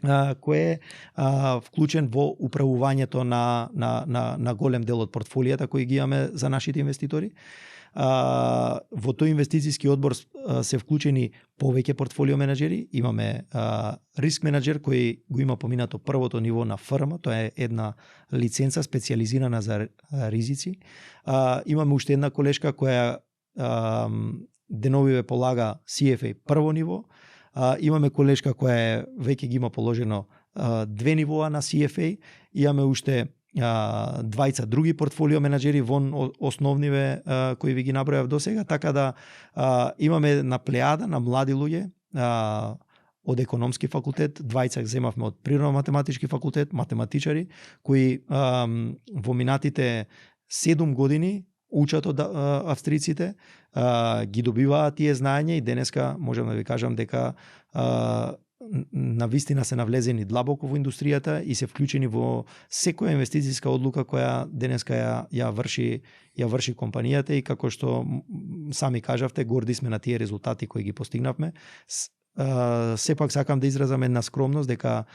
кој е вклучен во управувањето на голем дел од портфолијата кои ги имаме за нашите инвеститори. Во тој инвестициски одбор се вклучени повеќе портфолио менеджери. Имаме риск менеджер кој го има поминато првото ниво на ФРМ, тоа е една лиценца специјализирана за ризици. Имаме уште една колешка која деновиве полага CFA прво ниво. Имаме колешка која веќе ги има положено 2 нивоа на CFA. Имаме уште двајца други портфолио менеджери вон основниве кои ви ги набројав досега, така да имаме една плејада на млади луѓе од економски факултет, двајца земавме од природно-математички факултет, математичари, кои во минатите 7 години учат од австриците, ги добиваат тие знаења и денеска можам да ви кажам дека на вистина се навлезени длабоко во индустријата и се вклучени во секоја инвестицијска одлука која денеска ја врши компанијата и како што сами кажавте, горди сме на тие резултати кои ги постигнавме. Сепак сакам да изразам една скромност дека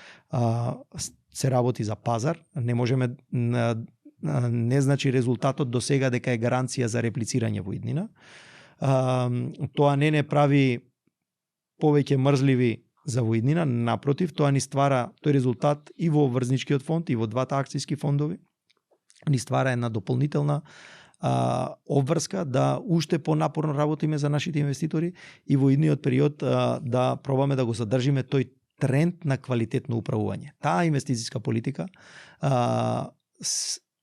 се работи за пазар, не можеме не значи резултатот до сега дека е гаранција за реплицирање во иднина. Тоа не прави повеќе мрзливи за во иднина, напротив, тоа ни ствара тој резултат и во врзничкиот фонд и во двата акцијски фондови. Ни ствара една дополнителна обврска да уште понапорно работиме за нашите инвеститори и во идниот период да пробаме да го задржиме тој тренд на квалитетно управување. Таа инвестицијска политика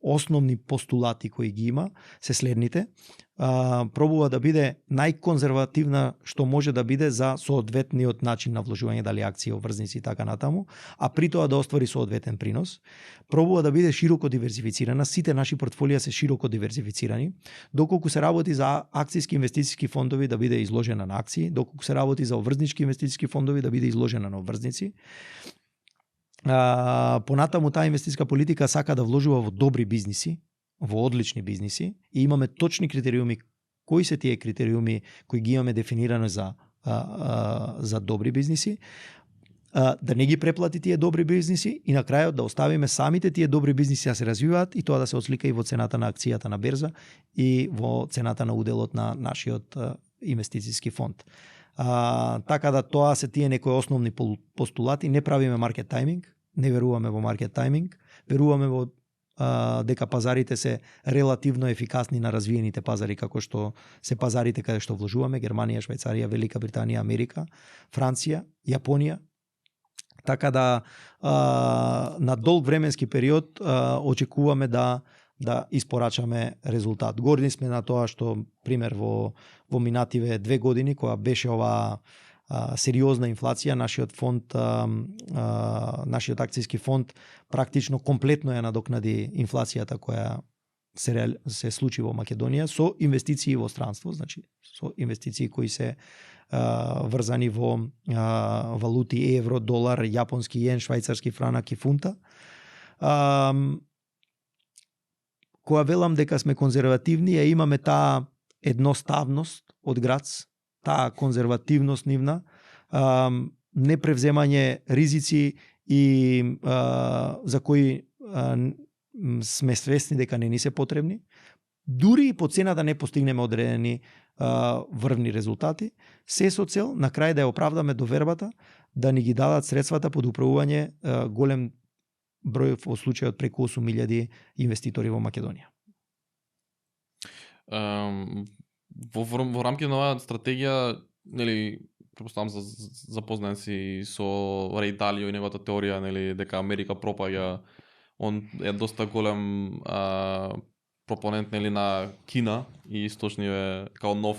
основни постулати кои ги има се следните. Пробува да биде најконзервативна што може да биде за соодветниот начин на вложување, дали акции, обврзници и така натаму, а при тоа да оствари соодветен принос. Пробува да биде широко диверзифицирана, сите наши портфолија се широко диверзифицирани. Доколку се работи за акцијски инвестицијски фондови да биде изложена на акции, доколку се работи за обврзнички инвестицијски фондови да биде изложена на обврзници. Понатаму таа инвестицијска политика сака да вложува во добри бизниси, во одлични бизниси и имаме точни критериуми. Кои се тие критериуми кои ги имаме дефинирано за добри бизниси? Да не ги преплати тие добри бизниси и на крајот да оставиме самите тие добри бизниси да се развиваат и тоа да се ослика и во цената на акцијата на берза и во цената на уделот на нашиот инвестицијски фонд. Така да тоа се тие некои основни постулати. Не правиме маркет тајминг, не веруваме во маркет тајминг, веруваме во дека пазарите се релативно ефикасни на развиените пазари како што се пазарите каде што вложуваме: Германија, Швајцарија, Велика Британија, Америка, Франција, Јапонија. Така да на долг временски период очекуваме да испорачаме резултат. Горди сме на тоа што, пример, во минативе 2 години, кога беше оваа сериозна инфлација, нашиот фонд, нашиот акцијски фонд практично комплетно ја надокнади инфлацијата која се случи во Македонија со инвестиции во странство, значи со инвестиции кои се врзани во валути евро, долар, јапонски јен, швајцарски франак и фунта. Кога велам дека сме конзервативни, ја имаме таа едноставност од грац, таа конзервативност нивна, не превземање ризици и за кои сме свесни дека не ни се потребни, дури и по цена да не постигнеме одредени врвни резултати, се со цел на крај да ја оправдаме довербата да ни ги дадат средствата под управување голем број, во случајот преку 8.000 инвеститори во Македонија. Во рамки на оваа стратегија, нели, претпоставам запознан си со Рей Далио и неговата теорија, нели, дека Америка пропаѓа. Он е доста голем пропонент, нели, на Кина и источниот као нов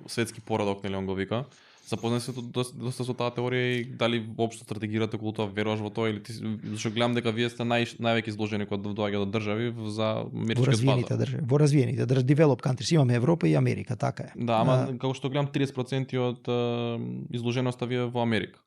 светски поредок, нели, он го вика. Запознан се доста со таа теорија и дали воопшто стратегирате околу тоа, веруваш во тоа, или ти, зашто гледам дека вие сте највеќе изложени кога доаѓа до држави за америчкиот пазар. Во развиените држави, developed countries, имаме Европа и Америка, така е. Да, ама како што гледам 30% од изложеноста ви е во Америка.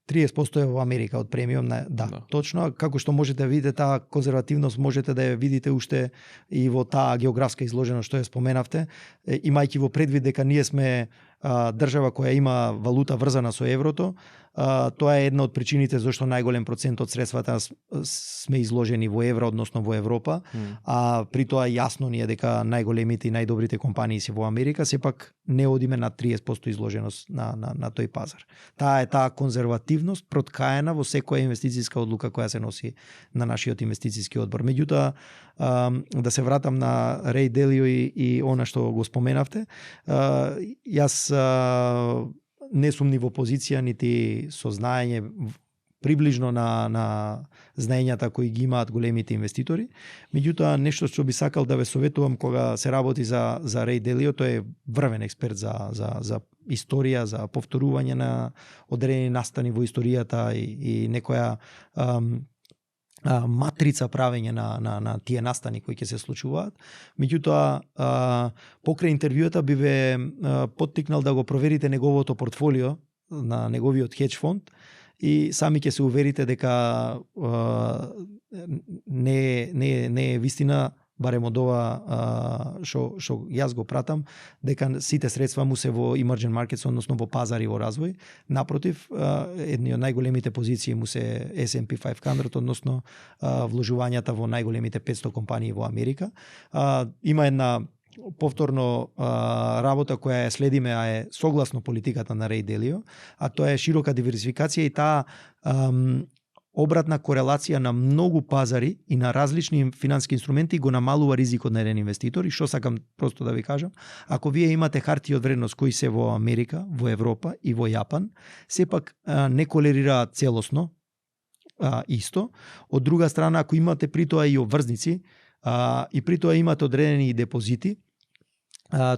30% е во Америка од премиум, да, точно. Како што можете да видите таа конзервативност, можете да ја видите уште и во таа географска изложеност што ја споменавте, имајќи во предвид дека ние сме држава која има валута врзана со еврото. Тоа е една од причините зашто најголем процент од средствата сме изложени во евро, односно во Европа, а при тоа јасно ни е дека најголемите и најдобрите компании се во Америка, сепак не одиме на 30% изложеност на тој пазар. Таа е таа конзервативност проткаена во секоја инвестицијска одлука која се носи на нашиот инвестицијски одбор. Меѓутоа, да се вратам на Рей Далио и она што го споменавте, јас не сум ни во позиција, нити со знаење приближно на знаењата кои ги имаат големите инвеститори. Меѓутоа, нешто што би сакал да ве советувам кога се работи за Рей Делио, тој е врвен експерт за историја, за повторување на одредени настани во историјата и некоја матрица правење на тие настани кои ќе се случуваат. Меѓутоа, покрај интервјуата би ве поттикнал да го проверите неговото портфолио на неговиот хедж фонд и сами ќе се уверите дека не е вистина, барем од ова што јас го пратам, дека сите средства му се во emerging markets, односно во пазари во развој. Напротив, едни од најголемите позиции му се S&P 500, односно вложувањата во најголемите 500 компании во Америка. Има една повторно работа која ја следиме, а е согласно политиката на Рей Делио, а тоа е широка диверсификација и таа обратна корелација на многу пазари и на различни финансиски инструменти го намалува ризикот на еден инвеститор. И што сакам просто да ви кажам, ако вие имате хартии од вредност кои се во Америка, во Европа и во Јапан, сепак не колерираат целосно исто. Од друга страна, ако имате при тоа и обврзници и при тоа имате одредени депозити,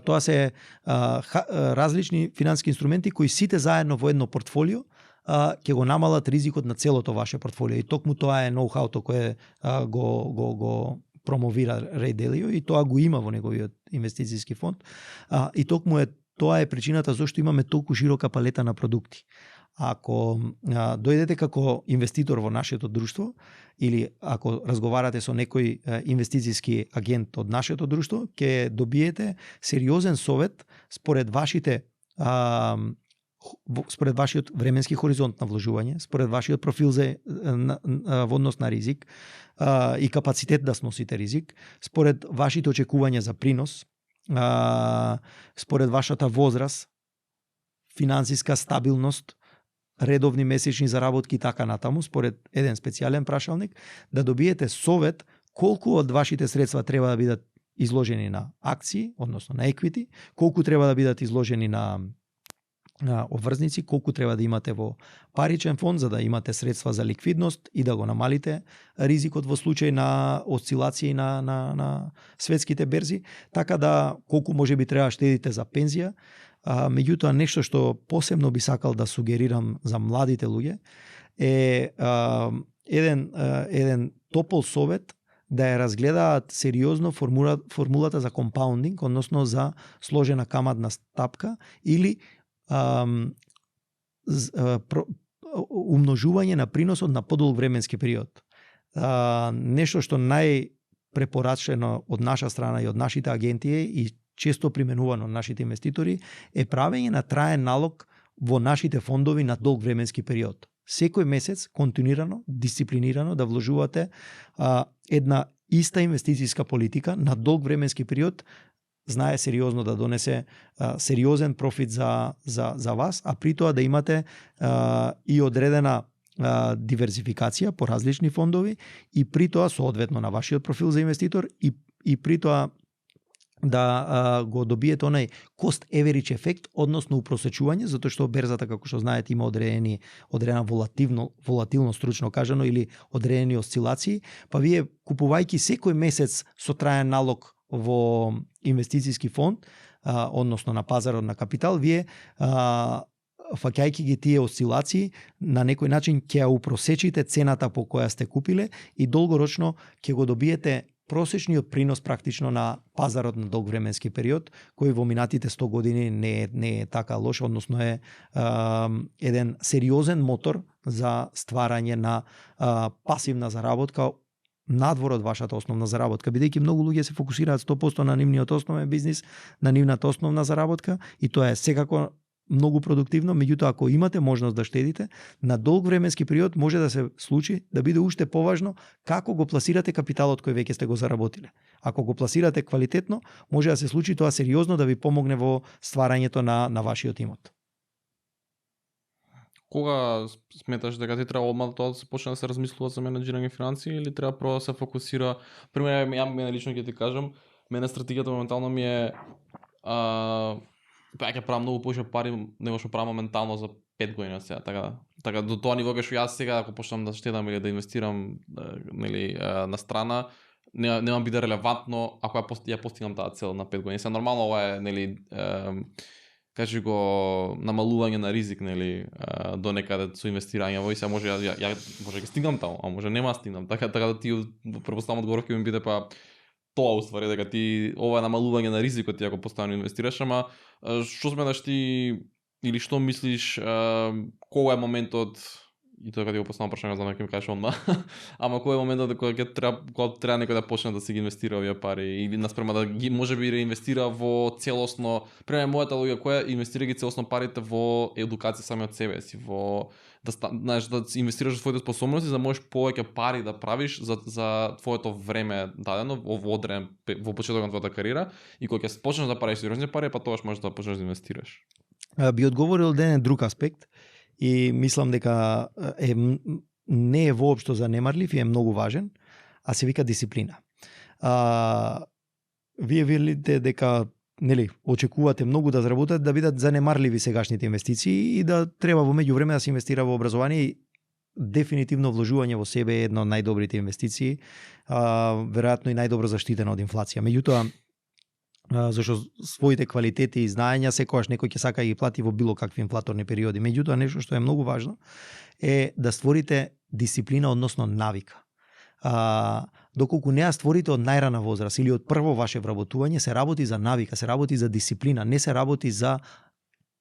тоа се различни финансиски инструменти кои сите заедно во едно портфолио ќе го намалат ризикот на целото ваше портфолио. И токму тоа е ноу-хауто кое го промовира Рей Делио и тоа го има во неговиот инвестицијски фонд. И токму тоа е причината зашто имаме толку широка палета на продукти. Ако дојдете како инвеститор во нашето друштво или ако разговарате со некој инвестицијски агент од нашето друштво, ќе добиете сериозен совет според вашиот временски хоризонт на вложување, според вашиот профил во однос на ризик и капацитет да сносите ризик, според вашите очекувања за принос, според вашата возраст, финансиска стабилност, редовни месечни заработки и така натаму, според еден специјален прашалник, да добиете совет колку од вашите средства треба да бидат изложени на акции, односно на еквити, колку треба да бидат изложени на обврзници, колку треба да имате во паричен фонд за да имате средства за ликвидност и да го намалите ризикот во случај на осцилации на светските берзи, така да колку може би треба штедите за пензија. Меѓутоа, нешто што посебно би сакал да сугерирам за младите луѓе е еден топол совет да ја разгледаат сериозно формулата за компаундинг, односно за сложена каматна стапка или умножување на приносот на подолг временски период. Нешто што најпрепорачено од наша страна и од нашите агенти и често применувано од нашите инвеститори е правење на траен налог во нашите фондови на долг временски период. Секој месец континуирано, дисциплинирано да вложувате една иста инвестицијска политика на долг временски период, знае сериозно да донесе сериозен профит за вас, а при тоа да имате и одредена диверсификација по различни фондови и при тоа соодветно на вашиот профил за инвеститор и при тоа да го добиете онај cost average ефект, односно упросечување, затоа што берзата, како што знаете, има одредена волатилност, стручно кажано, или одредени осцилации, па вие купувајќи секој месец со траен налог во инвестицијски фонд, односно на пазарот на капитал, вие фаќајќи ги тие осцилации, на некој начин ќе ја упросечите цената по која сте купиле и долгорочно ќе го добиете просечниот принос практично на пазарот на долг временски период, кој во минатите 100 години не е така лош, односно е еден сериозен мотор за стварање на пасивна заработка надвор од вашата основна заработка, бидејќи многу луѓе се фокусираат 100% на нивниот основен бизнис, на нивната основна заработка и тоа е секако многу продуктивно, меѓутоа ако имате можност да штедите, на долг временски период може да се случи да биде уште поважно како го пласирате капиталот кој веќе сте го заработиле. Ако го пласирате квалитетно, може да се случи тоа сериозно да ви помогне во стварањето на вашиот имот. Кога сметаш дека ти треба одмah тоа да се почне да се размислува за менаџирање финансии или треба прво да се фокусира? Пример, ја лично ќе ти кажам, мене стратегијата моментално ми е ќе правам многу повеќе пари него што правам моментално за 5 години од сега, така Така до тоа ниво кај што јас сега ако почнам да штедам или да инвестирам нели на страна, нема биде релевантно ако ја постигнам таа цел на 5 години. Се нормално ова е нели кажи го намалување на ризик нели до некаде со инвестирање во и се може ја може да стигнам таму, а може нема да стигнам. Така да ти препоставам одговор ќе ми биде па тоа уствари дека ти ова е намалување на ризикот ти ако постојано инвестираш, ама што сметаш ти или што мислиш кога е моментот и тоа кога ти го поставам прашање за некој ми кажеш онма, ама кој е моментот кога ќе треба некој да почне да си ги инвестира овие пари или наспрема да ги можеби реинвестира во целосно, пример мојата логика која инвестира ги целосно парите во едукација сами од себе си, во знаеш да инвестираш во своите способности за да можеш повеќе пари да правиш за твоето време дадено во почетокот на твојата кариера и кога ќе почнеш да правиш сериозни пари, па тогаш можеш да почнеш да инвестираш. Би одговорил еден друг аспект и мислам дека не е воопшто занемарлив и е многу важен, а се вика дисциплина. Вие велите дека нели очекувате многу да заработат да бидат занемарливи сегашните инвестиции и да треба во меѓувреме да се инвестира во образование и дефинитивно вложување во себе е една од најдобрите инвестиции, веројатно и најдобро заштитена од инфлација. Меѓутоа зашто своите квалитети и знаења секогаш некој ќе сака да ги плати во било какви инфлаторни периоди. Меѓутоа нешто што е многу важно е да створите дисциплина, односно навика. Доколку не ја створите од најрана возраст или од прво ваше вработување, се работи за навика, се работи за дисциплина, не се работи за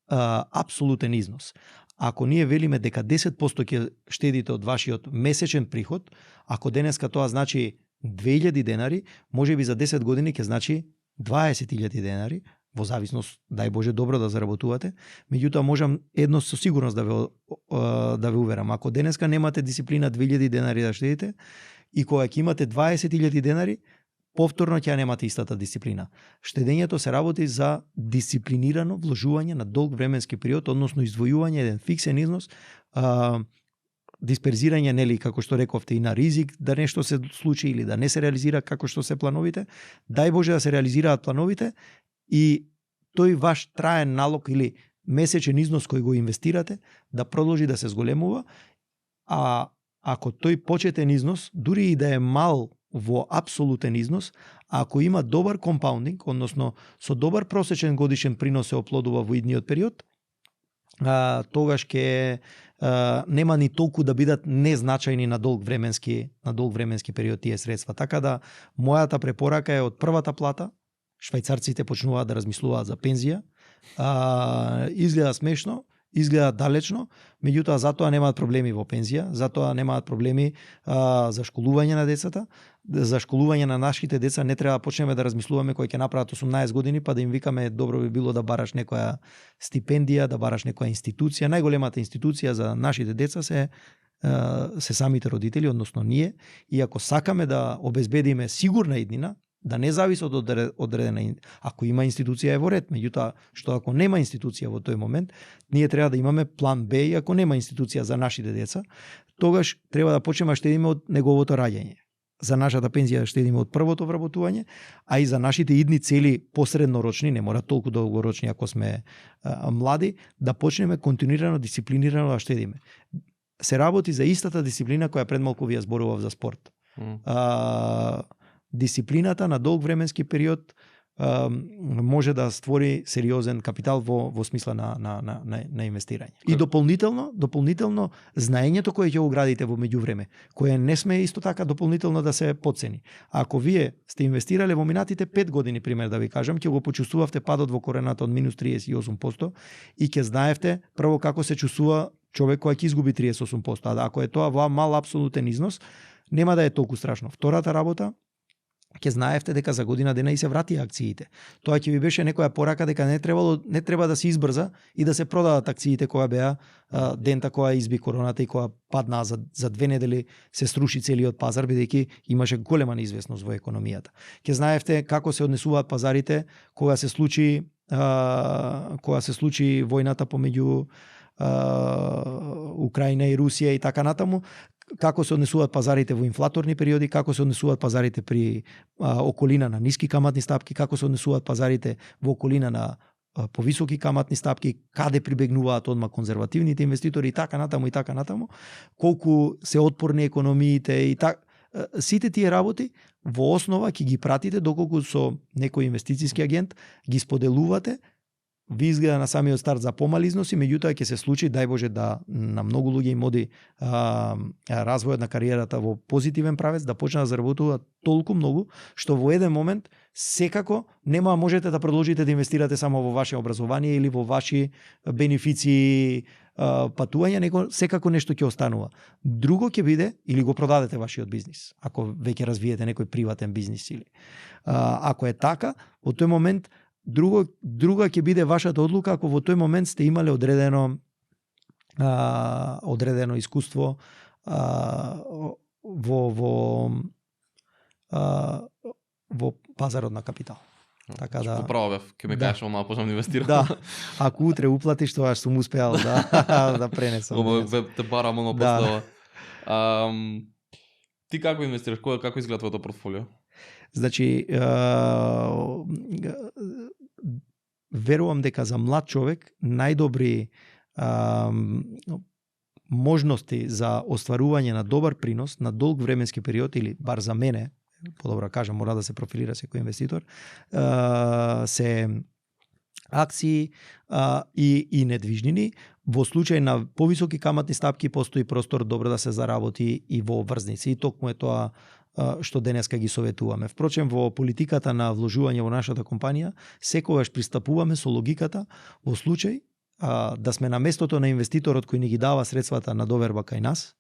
апсолутен износ. Ако ние велиме дека 10% ќе штедите од вашиот месечен приход, ако денеска тоа значи 2000 денари, можеби за 10 години ќе значи 20.000 денари, во зависност, дај Боже, добро да заработувате. Меѓутоа можам едно со сигурност да ве уверам, ако денеска немате дисциплина 2000 денари да штедите и кога ќе имате 20.000 денари, повторно ќе немате истата дисциплина. Штедењето се работи за дисциплинирано вложување на долг временски период, односно издвојување еден фиксен износ, дисперзирање, нели, како што рековте, и на ризик да нешто се случи или да не се реализира како што се плановите. Дај Боже да се реализираат плановите и тој ваш траен налог или месечен износ кој го инвестирате да продолжи да се зголемува, а ако тој почетен износ, дури и да е мал во апсолутен износ, ако има добар компаундинг, односно со добар просечен годишен принос се оплодува во идниот период, тогаш ќе нема ни толку да бидат незначајни на долг временски период тие средства. Така да мојата препорака е од првата плата, швајцарците почнуваат да размислуваат за пензија. Изгледа смешно, изгледа далечно, меѓутоа затоа немаат проблеми во пензија, затоа немаат проблеми за школување на децата. За школување на нашите деца не треба да почнеме да размислуваме кој ќе направат 18 години па да им викаме добро би било да бараш некоја стипендија, да бараш некоја институција. Најголемата институција за нашите деца се самите родители, односно ние, и ако сакаме да обезбедиме сигурна иднина, да не зависи од одредена, ако има институција е во ред, меѓутоа што ако нема институција во тој момент, ние треба да имаме план Б и ако нема институција за нашите деца, тогаш треба да почнеме да штедиме од неговото раѓање. За нашата пензија да штедиме од првото вработување, а и за нашите идни цели посреднорочни, не мора толку долгорочни ако сме млади, да почнеме континуирано, дисциплинирано да штедиме. Се работи за истата дисциплина која пред малку ви ја зборував за спорт. Дисциплината на долг временски период може да створи сериозен капитал во смисла на инвестирање. И дополнително знаењето кое ќе го градите во меѓувреме, кое не сме исто така дополнително да се потцени. Ако вие сте инвестирале во минатите 5 години, пример да ви кажам, ќе го почувствувавте падот во корената од минус 38% и ќе знаевте прво како се чувствува човек кој ќе изгуби 38%. А ако е тоа во мал апсолутен износ, нема да е толку страшно. Втората работа, ќе знаевте дека за година дена и се вратија акциите. Тоа ќе ви беше некоја порака дека не треба да се избрза и да се продадат акциите која беа дента која изби короната и која падна за 2 недели се сруши целиот пазар бидејќи имаше голема неизвестност во економијата. Ќе знаевте како се однесуваат пазарите кога се случи војната помеѓу Украина и Русија и така натаму, како се однесуваат пазарите во инфлаторни периоди, како се однесуваат пазарите при околина на ниски каматни стапки, како се однесуваат пазарите во околина на повисоки каматни стапки, каде прибегнуваат одма конзервативните инвеститори и така натаму, колку се отпорни економиите и така. Сите тие работи во основа ќе ги пратите доколку со некој инвестициски агент ги споделувате. Ви изгледа на самиот старт за помали износи, меѓутоа ќе се случи, дај Боже да на многу луѓе им оди развојот на кариерата во позитивен правец, да почнат да заработуваат толку многу, што во еден момент секако нема можете да продолжите да инвестирате само во ваше образование или во ваши бенефиции патување, него секако нешто ќе останува. Друго ќе биде или го продадете вашиот бизнис, ако веќе развиете некој приватен бизнис или ако е така, во тој момент друга ќе биде вашата одлука ако во тој момент сте имале одредено искуство во пазарот на капитал. Така да Право бев, ќе ме кажеш онаа почнам да инвестирам. Да. Ако утре уплатиш, тоа сум успеал да пренесам. Оба те барам оно постава. Ти како инвестираш? Како изгледа твоето портфолио? Значи, верувам дека за млад човек најдобри можности за остварување на добар принос на долг временски период, или бар за мене, подобро кажам, мора да се профилира секој инвеститор, се акции и недвижнини. Во случај на повисоки каматни стапки постои простор добро да се заработи и во врзници. И токму е тоа што денеска ги советуваме. Впрочем, во политиката на вложување во нашата компанија, секогаш пристапуваме со логиката во случај да сме на местото на инвеститорот кој ни ги дава средствата на доверба кај нас,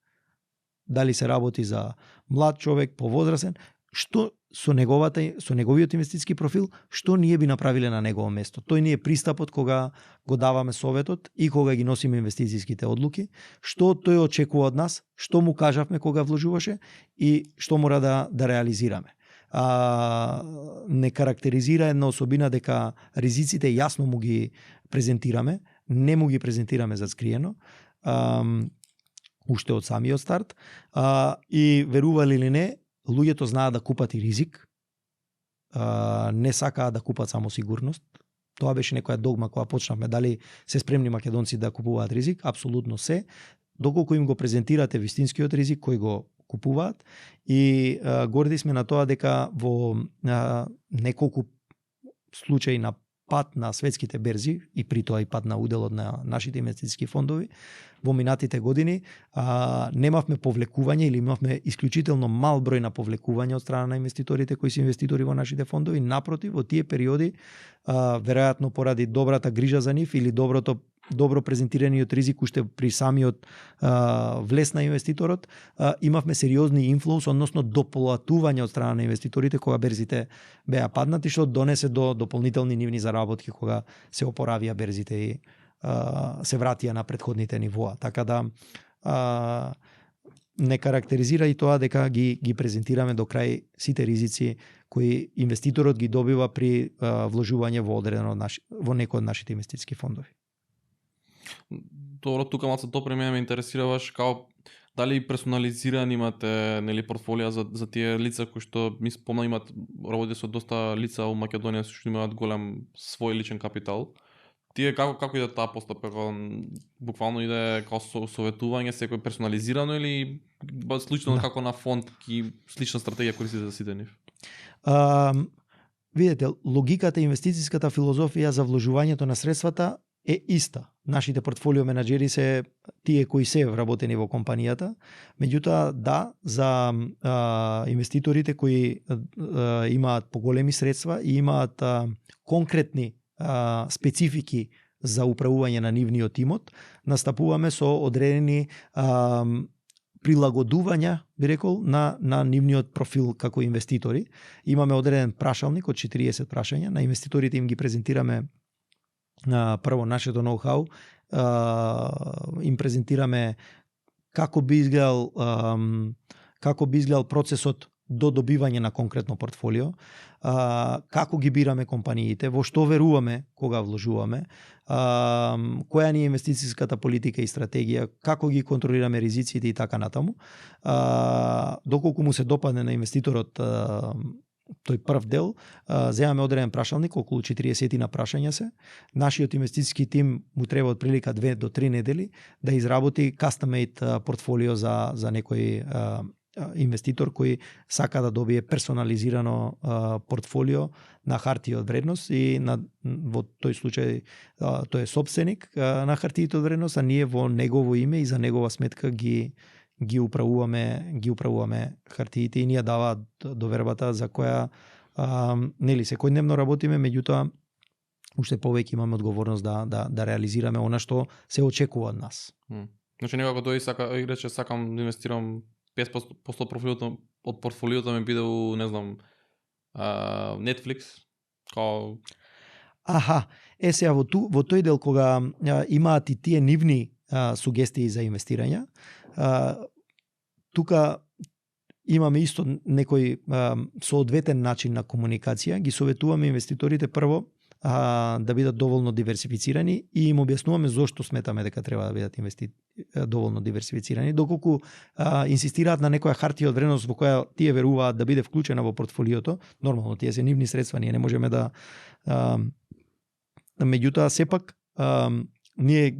дали се работи за млад човек, повозрасен, што со неговиот инвестициски профил, што ние би направиле на негово место. Тој ни е пристапот кога го даваме советот и кога ги носиме инвестициските одлуки, што тој очекува од нас, што му кажавме кога вложуваше и што мора да реализираме. Не карактеризира една особина дека ризиците јасно му ги презентираме, не му ги презентираме зацкриено, уште од самиот старт, и верували или не, луѓето знаат да купат и ризик, не сакаат да купат само сигурност. Тоа беше некоја догма кога почнавме, дали се спремни македонци да купуваат ризик, апсолутно се, доколку им го презентирате вистинскиот ризик кој го купуваат, и горди сме на тоа дека во неколку случаи на пат на светските берзи и при тоа и пат на уделот на нашите инвестициски фондови во минатите години немавме повлекување или имавме исклучително мал број на повлекување од страна на инвеститорите кои се инвеститори во нашите фондови. Напротив, во тие периоди веројатно поради добрата грижа за нив или добро презентираниот ризик уште при самиот влез на инвеститорот, имавме сериозни инфлоус, односно доплатување од страна на инвеститорите кога берзите беа паднати, што донесе до дополнителни нивни заработки кога се опоравија берзите и се вратија на претходните нивоа. Така да не карактеризира и тоа дека ги презентираме до крај сите ризици кои инвеститорот ги добива при вложување во некој од нашите инвестициски фондови. Добро, тука малку допре ме интересираш као дали персонализирани имате портфолија за тие лица кои што ми спомна имат работи со доста лица во Македонија што имаат голем свој личен капитал. Тие како иде таа постапка? Буквално иде како советување, секој персонализирано или случајно како на фонд ки слична стратегија користите за сите нив? Видете, логиката и инвестициската филозофија за вложувањето на средствата е иста. Нашите портфолио менаџери се тие кои се вработени во компанијата, меѓутоа да, за инвеститорите кои имаат поголеми средства и имаат конкретни специфики за управување на нивниот имот, настапуваме со одредени прилагодувања, би рекол, на нивниот профил како инвеститори. Имаме одреден прашалник од 40 прашања, на инвеститорите им ги презентираме прво нашето ноу-хау, им презентираме како би изгледал процесот до добивање на конкретно портфолио, како ги бираме компаниите, во што веруваме кога вложуваме, која ни е инвестицијската политика и стратегија, како ги контролираме ризиците и така натаму. Доколку му се допадне на инвеститорот тој прв дел, земаме одреден прашалник, околу 40 на прашања се. Нашиот инвестициски тим му треба од прилика 2 до 3 недели да изработи custom-made портфолио за некој инвеститор кој сака да добие персонализирано портфолио на хартија од вредност и во тој случај тој е собственик на хартиите од вредност, а ние во негово име и за негова сметка ги управуваме хартиите и ние даваат довербата за која нели секојдневно работиме, меѓутоа уште повеќе имаме одговорност да реализираме она што се очекува од нас. Значи некако тој сака и рече сакам да инвестирам 5% од портфолиото ми биде у, не знам, Netflix, као... Аха, сега во тој дел кога имаат и тие нивни сугестии за инвестирање, тука имаме исто некој соодветен начин на комуникација, ги советуваме инвеститорите прво да бидат доволно диверсифицирани и им објаснуваме зошто сметаме дека треба да бидат доволно диверсифицирани, доколку инсистираат на некоја хартија од вредност во која тие веруваат да биде вклучена во портфолиото, нормално тие се нивни средства, ние не можеме да меѓутоа сепак ние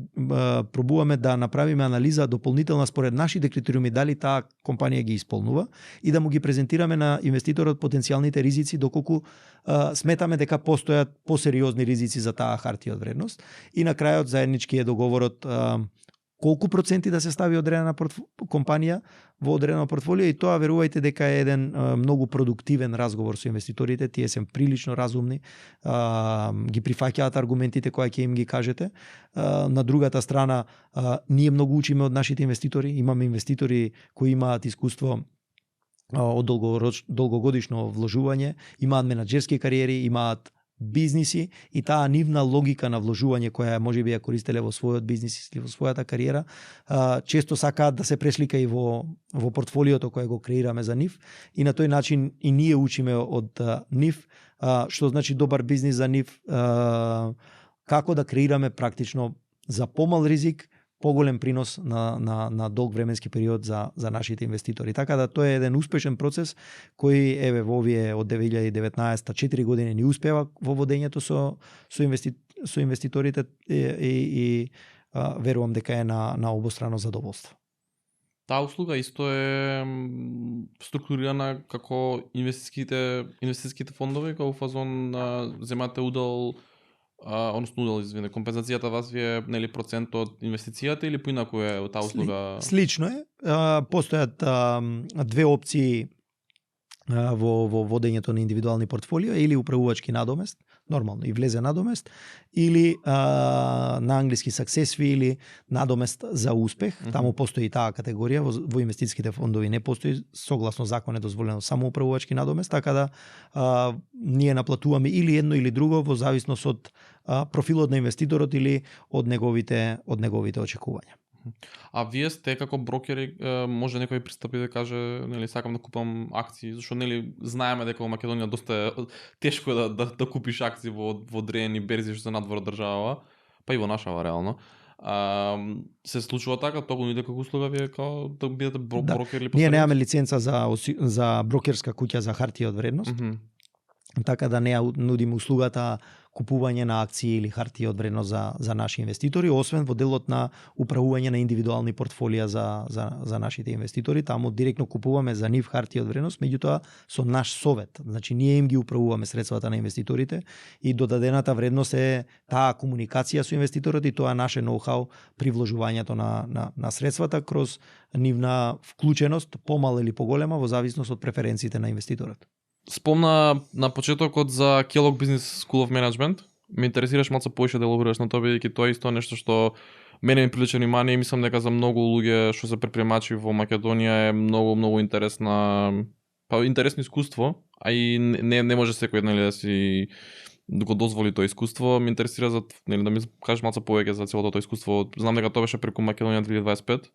пробуваме да направиме анализа дополнителна според нашите критериуми дали таа компанија ги исполнува и да му ги презентираме на инвеститорот потенцијалните ризици доколку сметаме дека постојат посериозни ризици за таа хартија од вредност и на крајот заеднички е договорот колку проценти да се стави одредена компанија во одредено портфолио и тоа верувајте дека е еден многу продуктивен разговор со инвеститорите, тие се прилично разумни, ги прифаќаат аргументите кои ќе им ги кажете. На другата страна, ние многу учиме од нашите инвеститори, имаме инвеститори кои имаат искуство од долгогодишно вложување, имаат менаџерски кариери, имаат бизниси и таа нивна логика на вложување која можеби ја користеле во својот бизнис или во својата кариера, често сакаат да се преслика и во портфолиото кое го креираме за нив и на тој начин и ние учиме од нив, што значи добар бизнис за нив, како да креираме практично за помал ризик поголем принос на долг временски период за нашите инвеститори. Така да тоа е еден успешен процес кој во овие од 2019 4 години ни успева во водењето со инвеститорите и верувам дека е на обострано задоволство. Таа услуга исто е структурирана како инвестицијските фондови, како фазон земате удел компензацијата вас ви е нели процент од инвестицијата или поинаку е таа услуга? Слично е. Постојат две опции во водењето на индивидуални портфолио, или управувачки надомест, нормално и влезе надомест, или на англиски success fee или надомест за успех. Таму постои таа категорија, во инвестицијските фондови не постои, согласно закон е дозволено само управувачки надомест, така да ние наплатуваме или едно или друго во зависност од профилот на инвеститорот или од неговите очекувања. А вие сте како брокери, може некој пристапи да каже, нели сакам да купам акции, зашто нели знаеме дека во Македонија доста тешко е да купиш акции во одредени берзи што се надвор од држава, па и во нашава реално. Се случува така, тоа го нуди како услуга вие како да бидете брокер или ние немаме лиценца за брокерска куќа за хартија од вредност. Така да не нудиме услугата купување на акции или хартија од вредност за наши инвеститори, освен во делот на управување на индивидуални портфолија за нашите инвеститори. Таму директно купуваме за нив хартија од вредност, меѓутоа со наш совет. Значи ние им ги управуваме средствата на инвеститорите и додадената вредност е таа комуникација со инвеститорот и тоа наше ноу-хау при вложувањето на средствата кроз нивна вклученост, помала или поголема во зависност од преференциите на инвеститорот. Спомна на почетокот за Kellogg Business School of Management. Ме интересираш малку повеќе да елаборираш на тоа, бидејќи тоа е исто нешто што мене ми привлече внимание и мислам дека за многу луѓе што се предприемачи во Македонија е многу интересно искуство, а и не може секој да си го дозволи тоа искуство. Ме интересира за да ми кажеш малку повеќе за целото тоа искуство. Знам дека тоа беше преку Македонија 2025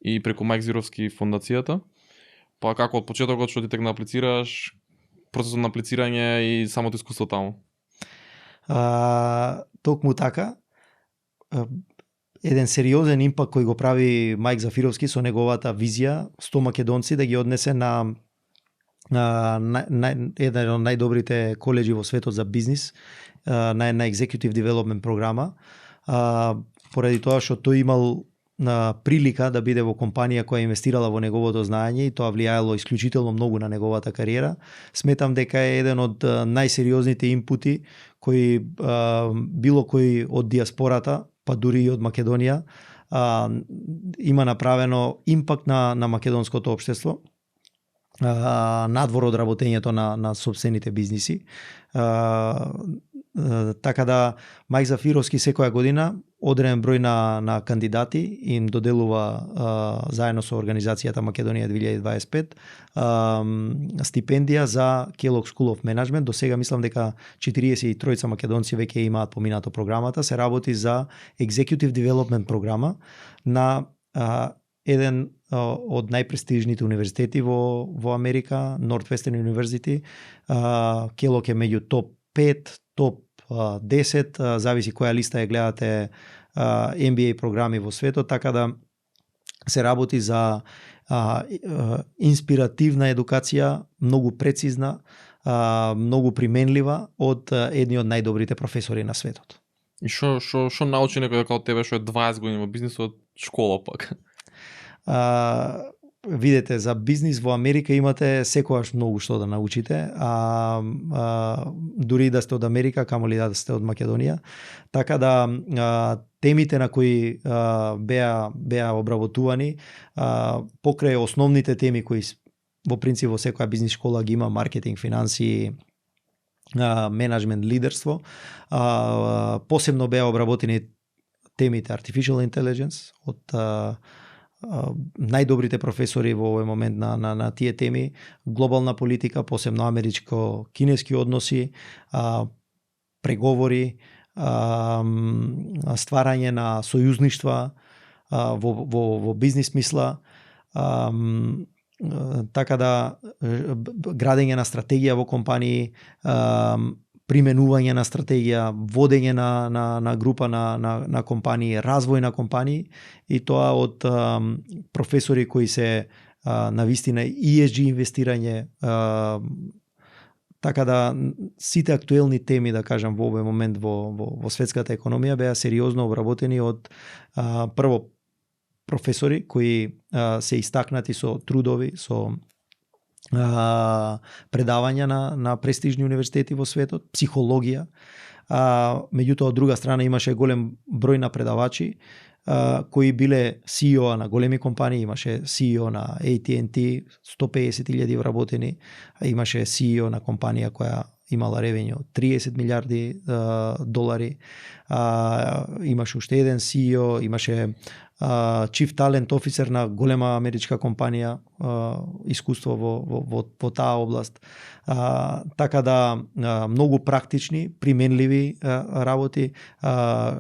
и преку Мајк Зировски фондацијата. Па како од почетокот што ти тек аплицираш, процесот на аплицирање и самото искуство таму? Токму така. Еден сериозен импакт кој го прави Мајк Зафировски со неговата визија 100 македонци да ги однесе на еден од најдобрите коледжи во светот за бизнис, на Executive Development програма, поради тоа што тој имал прилика да биде во компанија која инвестирала во неговото знаење и тоа влијаело исклучително многу на неговата кариера. Сметам дека е еден од најсериозните инпути кои било кој од диаспората, па дури и од Македонија, има направено импакт на македонското општество, надвор од работењето на собствените бизниси. Така да Мајк Зафировски секоја година одреден број на кандидати им доделува заедно со организацијата Македонија 2025 стипендија за Kellogg School of Management. До сега мислам дека 43 македонци веќе имаат поминато програмата. Се работи за Executive Development програма на еден од најпрестижните универзитети во Америка, Northwestern University. Kellogg е меѓу топ 5, топ 10, зависи која листа ја гледате, MBA програми во светот, така да се работи за инспиративна едукација, многу прецизна, многу применлива од едни од најдобрите професори на светот. И што научи некој како тебе што е 20 години во бизнисот, школа пак? Видете, за бизнис во Америка имате секогаш многу што да научите, дури да сте од Америка, камоли да сте од Македонија. Така да темите на кои беа обработувани покрај основните теми кои во принцип во секоја бизнис школа ги има: маркетинг, финанси, менеджмент, лидерство. Посебно беа обработени темите Artificial Intelligence од најдобрите професори во овој момент на тие теми, глобална политика, посебно америчко-кинески односи, преговори, стварање на сојузништва во бизнис мисла, така да градење на стратегија во компании, применување на стратегија, водење на група на компании, развој на компании, и тоа од професори кои се навистина ESG инвестирање, така да сите актуелни теми, да кажам, во овој момент во светската економија беа сериозно обработени од прво професори кои се истакнати со трудови, со предавања на престижни универзитети во светот, психологија. Меѓутоа, од друга страна имаше голем број на предавачи кои биле CEO на големи компании. Имаше CEO на AT&T, 150.000 вработени, имаше CEO на компанија која имала ревењу 30 милиарди долари, имаше уште еден CEO, имаше Chief Talent Officer на голема америчка компанија, искуство во таа област. Така да многу практични, применливи работи.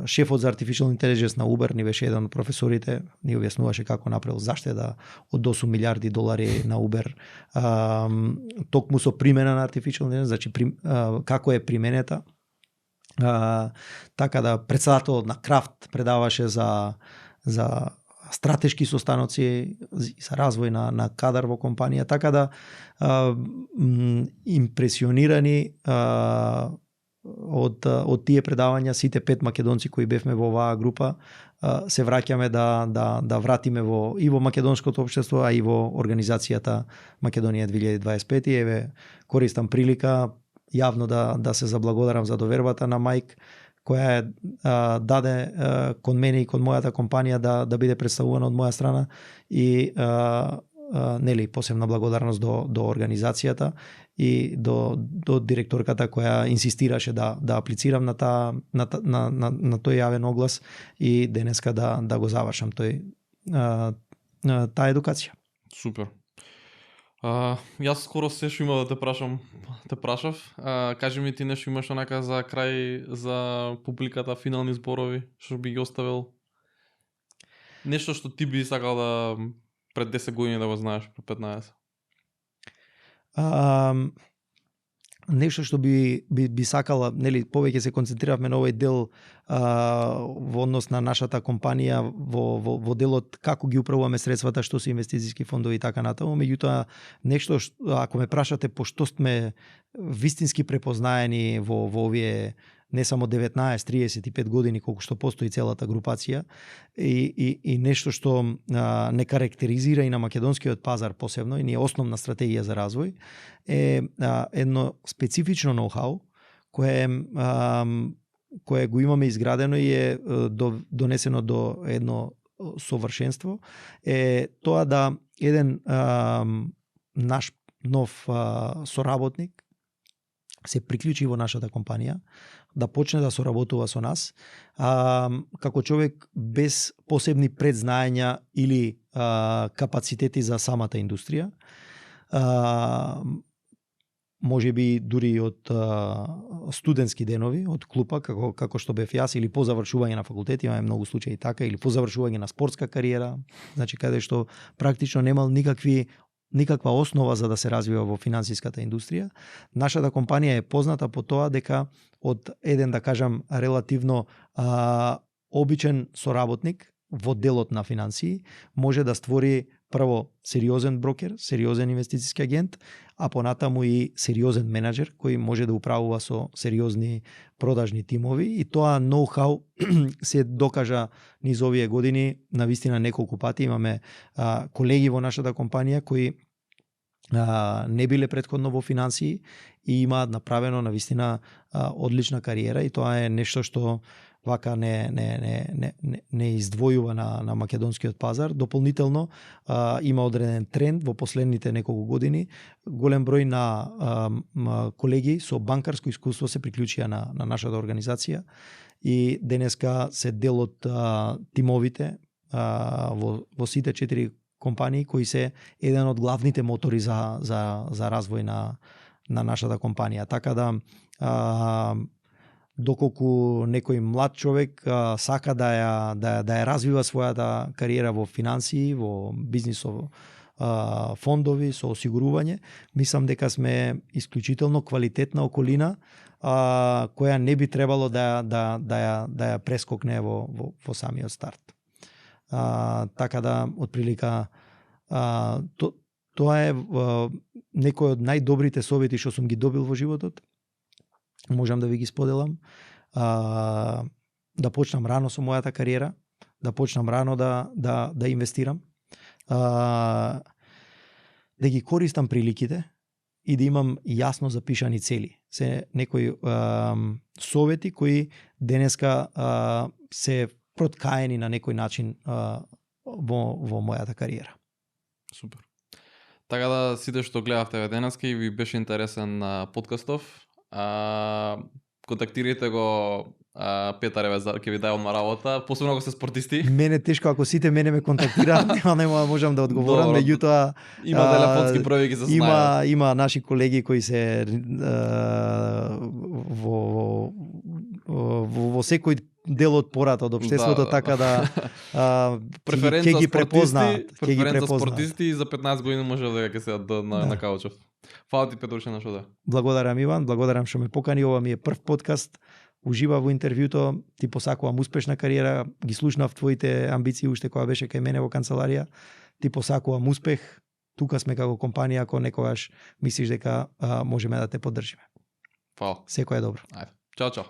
Шефот за Artificial Intelligence на Uber ни беше еден од професорите, ни објаснуваше како направил заштеда од 8 милиарди долари на Uber, токму со примена на Artificial Intelligence, значи како е применета. Така да председателот на Крафт предаваше за стратешки состаноци, за развој на кадар во компанија, така да импресионирани од тие предавања сите 5 македонци кои бевме во оваа група, се враќаме да вратиме и во македонското општество, а и во организацијата Македонија 2025. И еве, користам прилика јавно да се заблагодарам за довербата на Мајк, која даде кон мене и кон мојата компанија да биде представувана од моја страна, и нели посебна благодарност до организацијата и до директорката која инсистираше да аплицирам на тој јавен оглас и денеска да го завршам таа едукација. Супер. Јас скоро се што има да те прашав. Кажи ми ти нешто имаш онака за крај, за публиката, финални зборови, што би ги оставил? Нешто што ти би сакал да пред 10 години да го знаеш, пред 15? нешто што би сакала, нели, повеќе се концентрираме на овој дел во однос на нашата компанија во делот како ги управуваме средствата, што се инвестициски фондови и така натаму. Меѓутоа, нешто ако ме прашате по што сме вистински препознаени во овие не само 19-35 години колку што постои целата групација и нешто што не карактеризира и на македонскиот пазар посебно и ни е основна стратегија за развој е едно специфично ноу-хау кое го имаме изградено и е донесено до едно совршенство, е тоа да еден наш нов соработник се приклучи во нашата компанија, да почне да соработува со нас, како човек без посебни предзнаења или капацитети за самата индустрија. Може би дури од студентски денови, од клупа, како што бев јас, или по завршување на факултет, имаме многу случаи така, или по завршување на спортска кариера, значи каде што практично немал никаква основа за да се развива во финансиската индустрија. Нашата компанија е позната по тоа дека од еден, да кажам, релативно обичен соработник во делот на финансии може да створи прво сериозен брокер, сериозен инвестициски агент, а понатаму и сериозен менеджер кој може да управува со сериозни продажни тимови, и тоа ноу-хау се докажа низ овие години на вистина неколку пати. Имаме колеги во нашата компанија кои не биле претходно во финансии и имаат направено на вистина одлична кариера, и тоа е нешто што вака не издвојува на македонскиот пазар. Дополнително има одреден тренд во последните неколку години. Голем број на колеги со банкарско искуство се приклучија на нашата организација и денеска се дел од тимовите во сите 4 компании кои се еден од главните мотори за развој на нашата компанија. Така да доколку некој млад човек сака да ја развива својата кариера во финансии, во бизнисово фондови, со осигурување, мислам дека сме исклучително квалитетна околина која не би требало да ја прескокне во самиот старт. Така да, отприлика, тоа е некој од најдобрите совети што сум ги добил во животот. Можам да ви ги споделам. Да почнам рано со мојата кариера, да почнам рано да инвестирам, да ги користам приликите и да имам јасно запишани цели. Се некои совети кои денеска се проткаени на некој начин во мојата кариера. Супер. Така да, сите што гледавте денеска и ви беше интересен подкастов, контактирајте го Петаре, ќе ви дајам на работа, посебно ако сте спортисти. Мене тешко, ако сите мене ме контактираат, нема можам да одговорам, меѓутоа има телефонски броји ги се знаат. Има наши колеги кои се во секој дел од пората од општеството, така да ќе ги препознаат. Преференца спортисти за 15 години може да ќе се на каучов. Фала ти, Петруше, на што да. Благодарам, Иван, благодарам што ме покани. Ова ми е прв подкаст. Ужива во интервјуто, ти посакувам успешна кариера, ги слушнав твоите амбиции уште кога беше кај мене во канцеларија. Ти посакувам успех. Тука сме како компанија, ако некогаш мислиш дека можеме да те поддржиме. Фала. Секој е добро. Ајде. Чао, чао.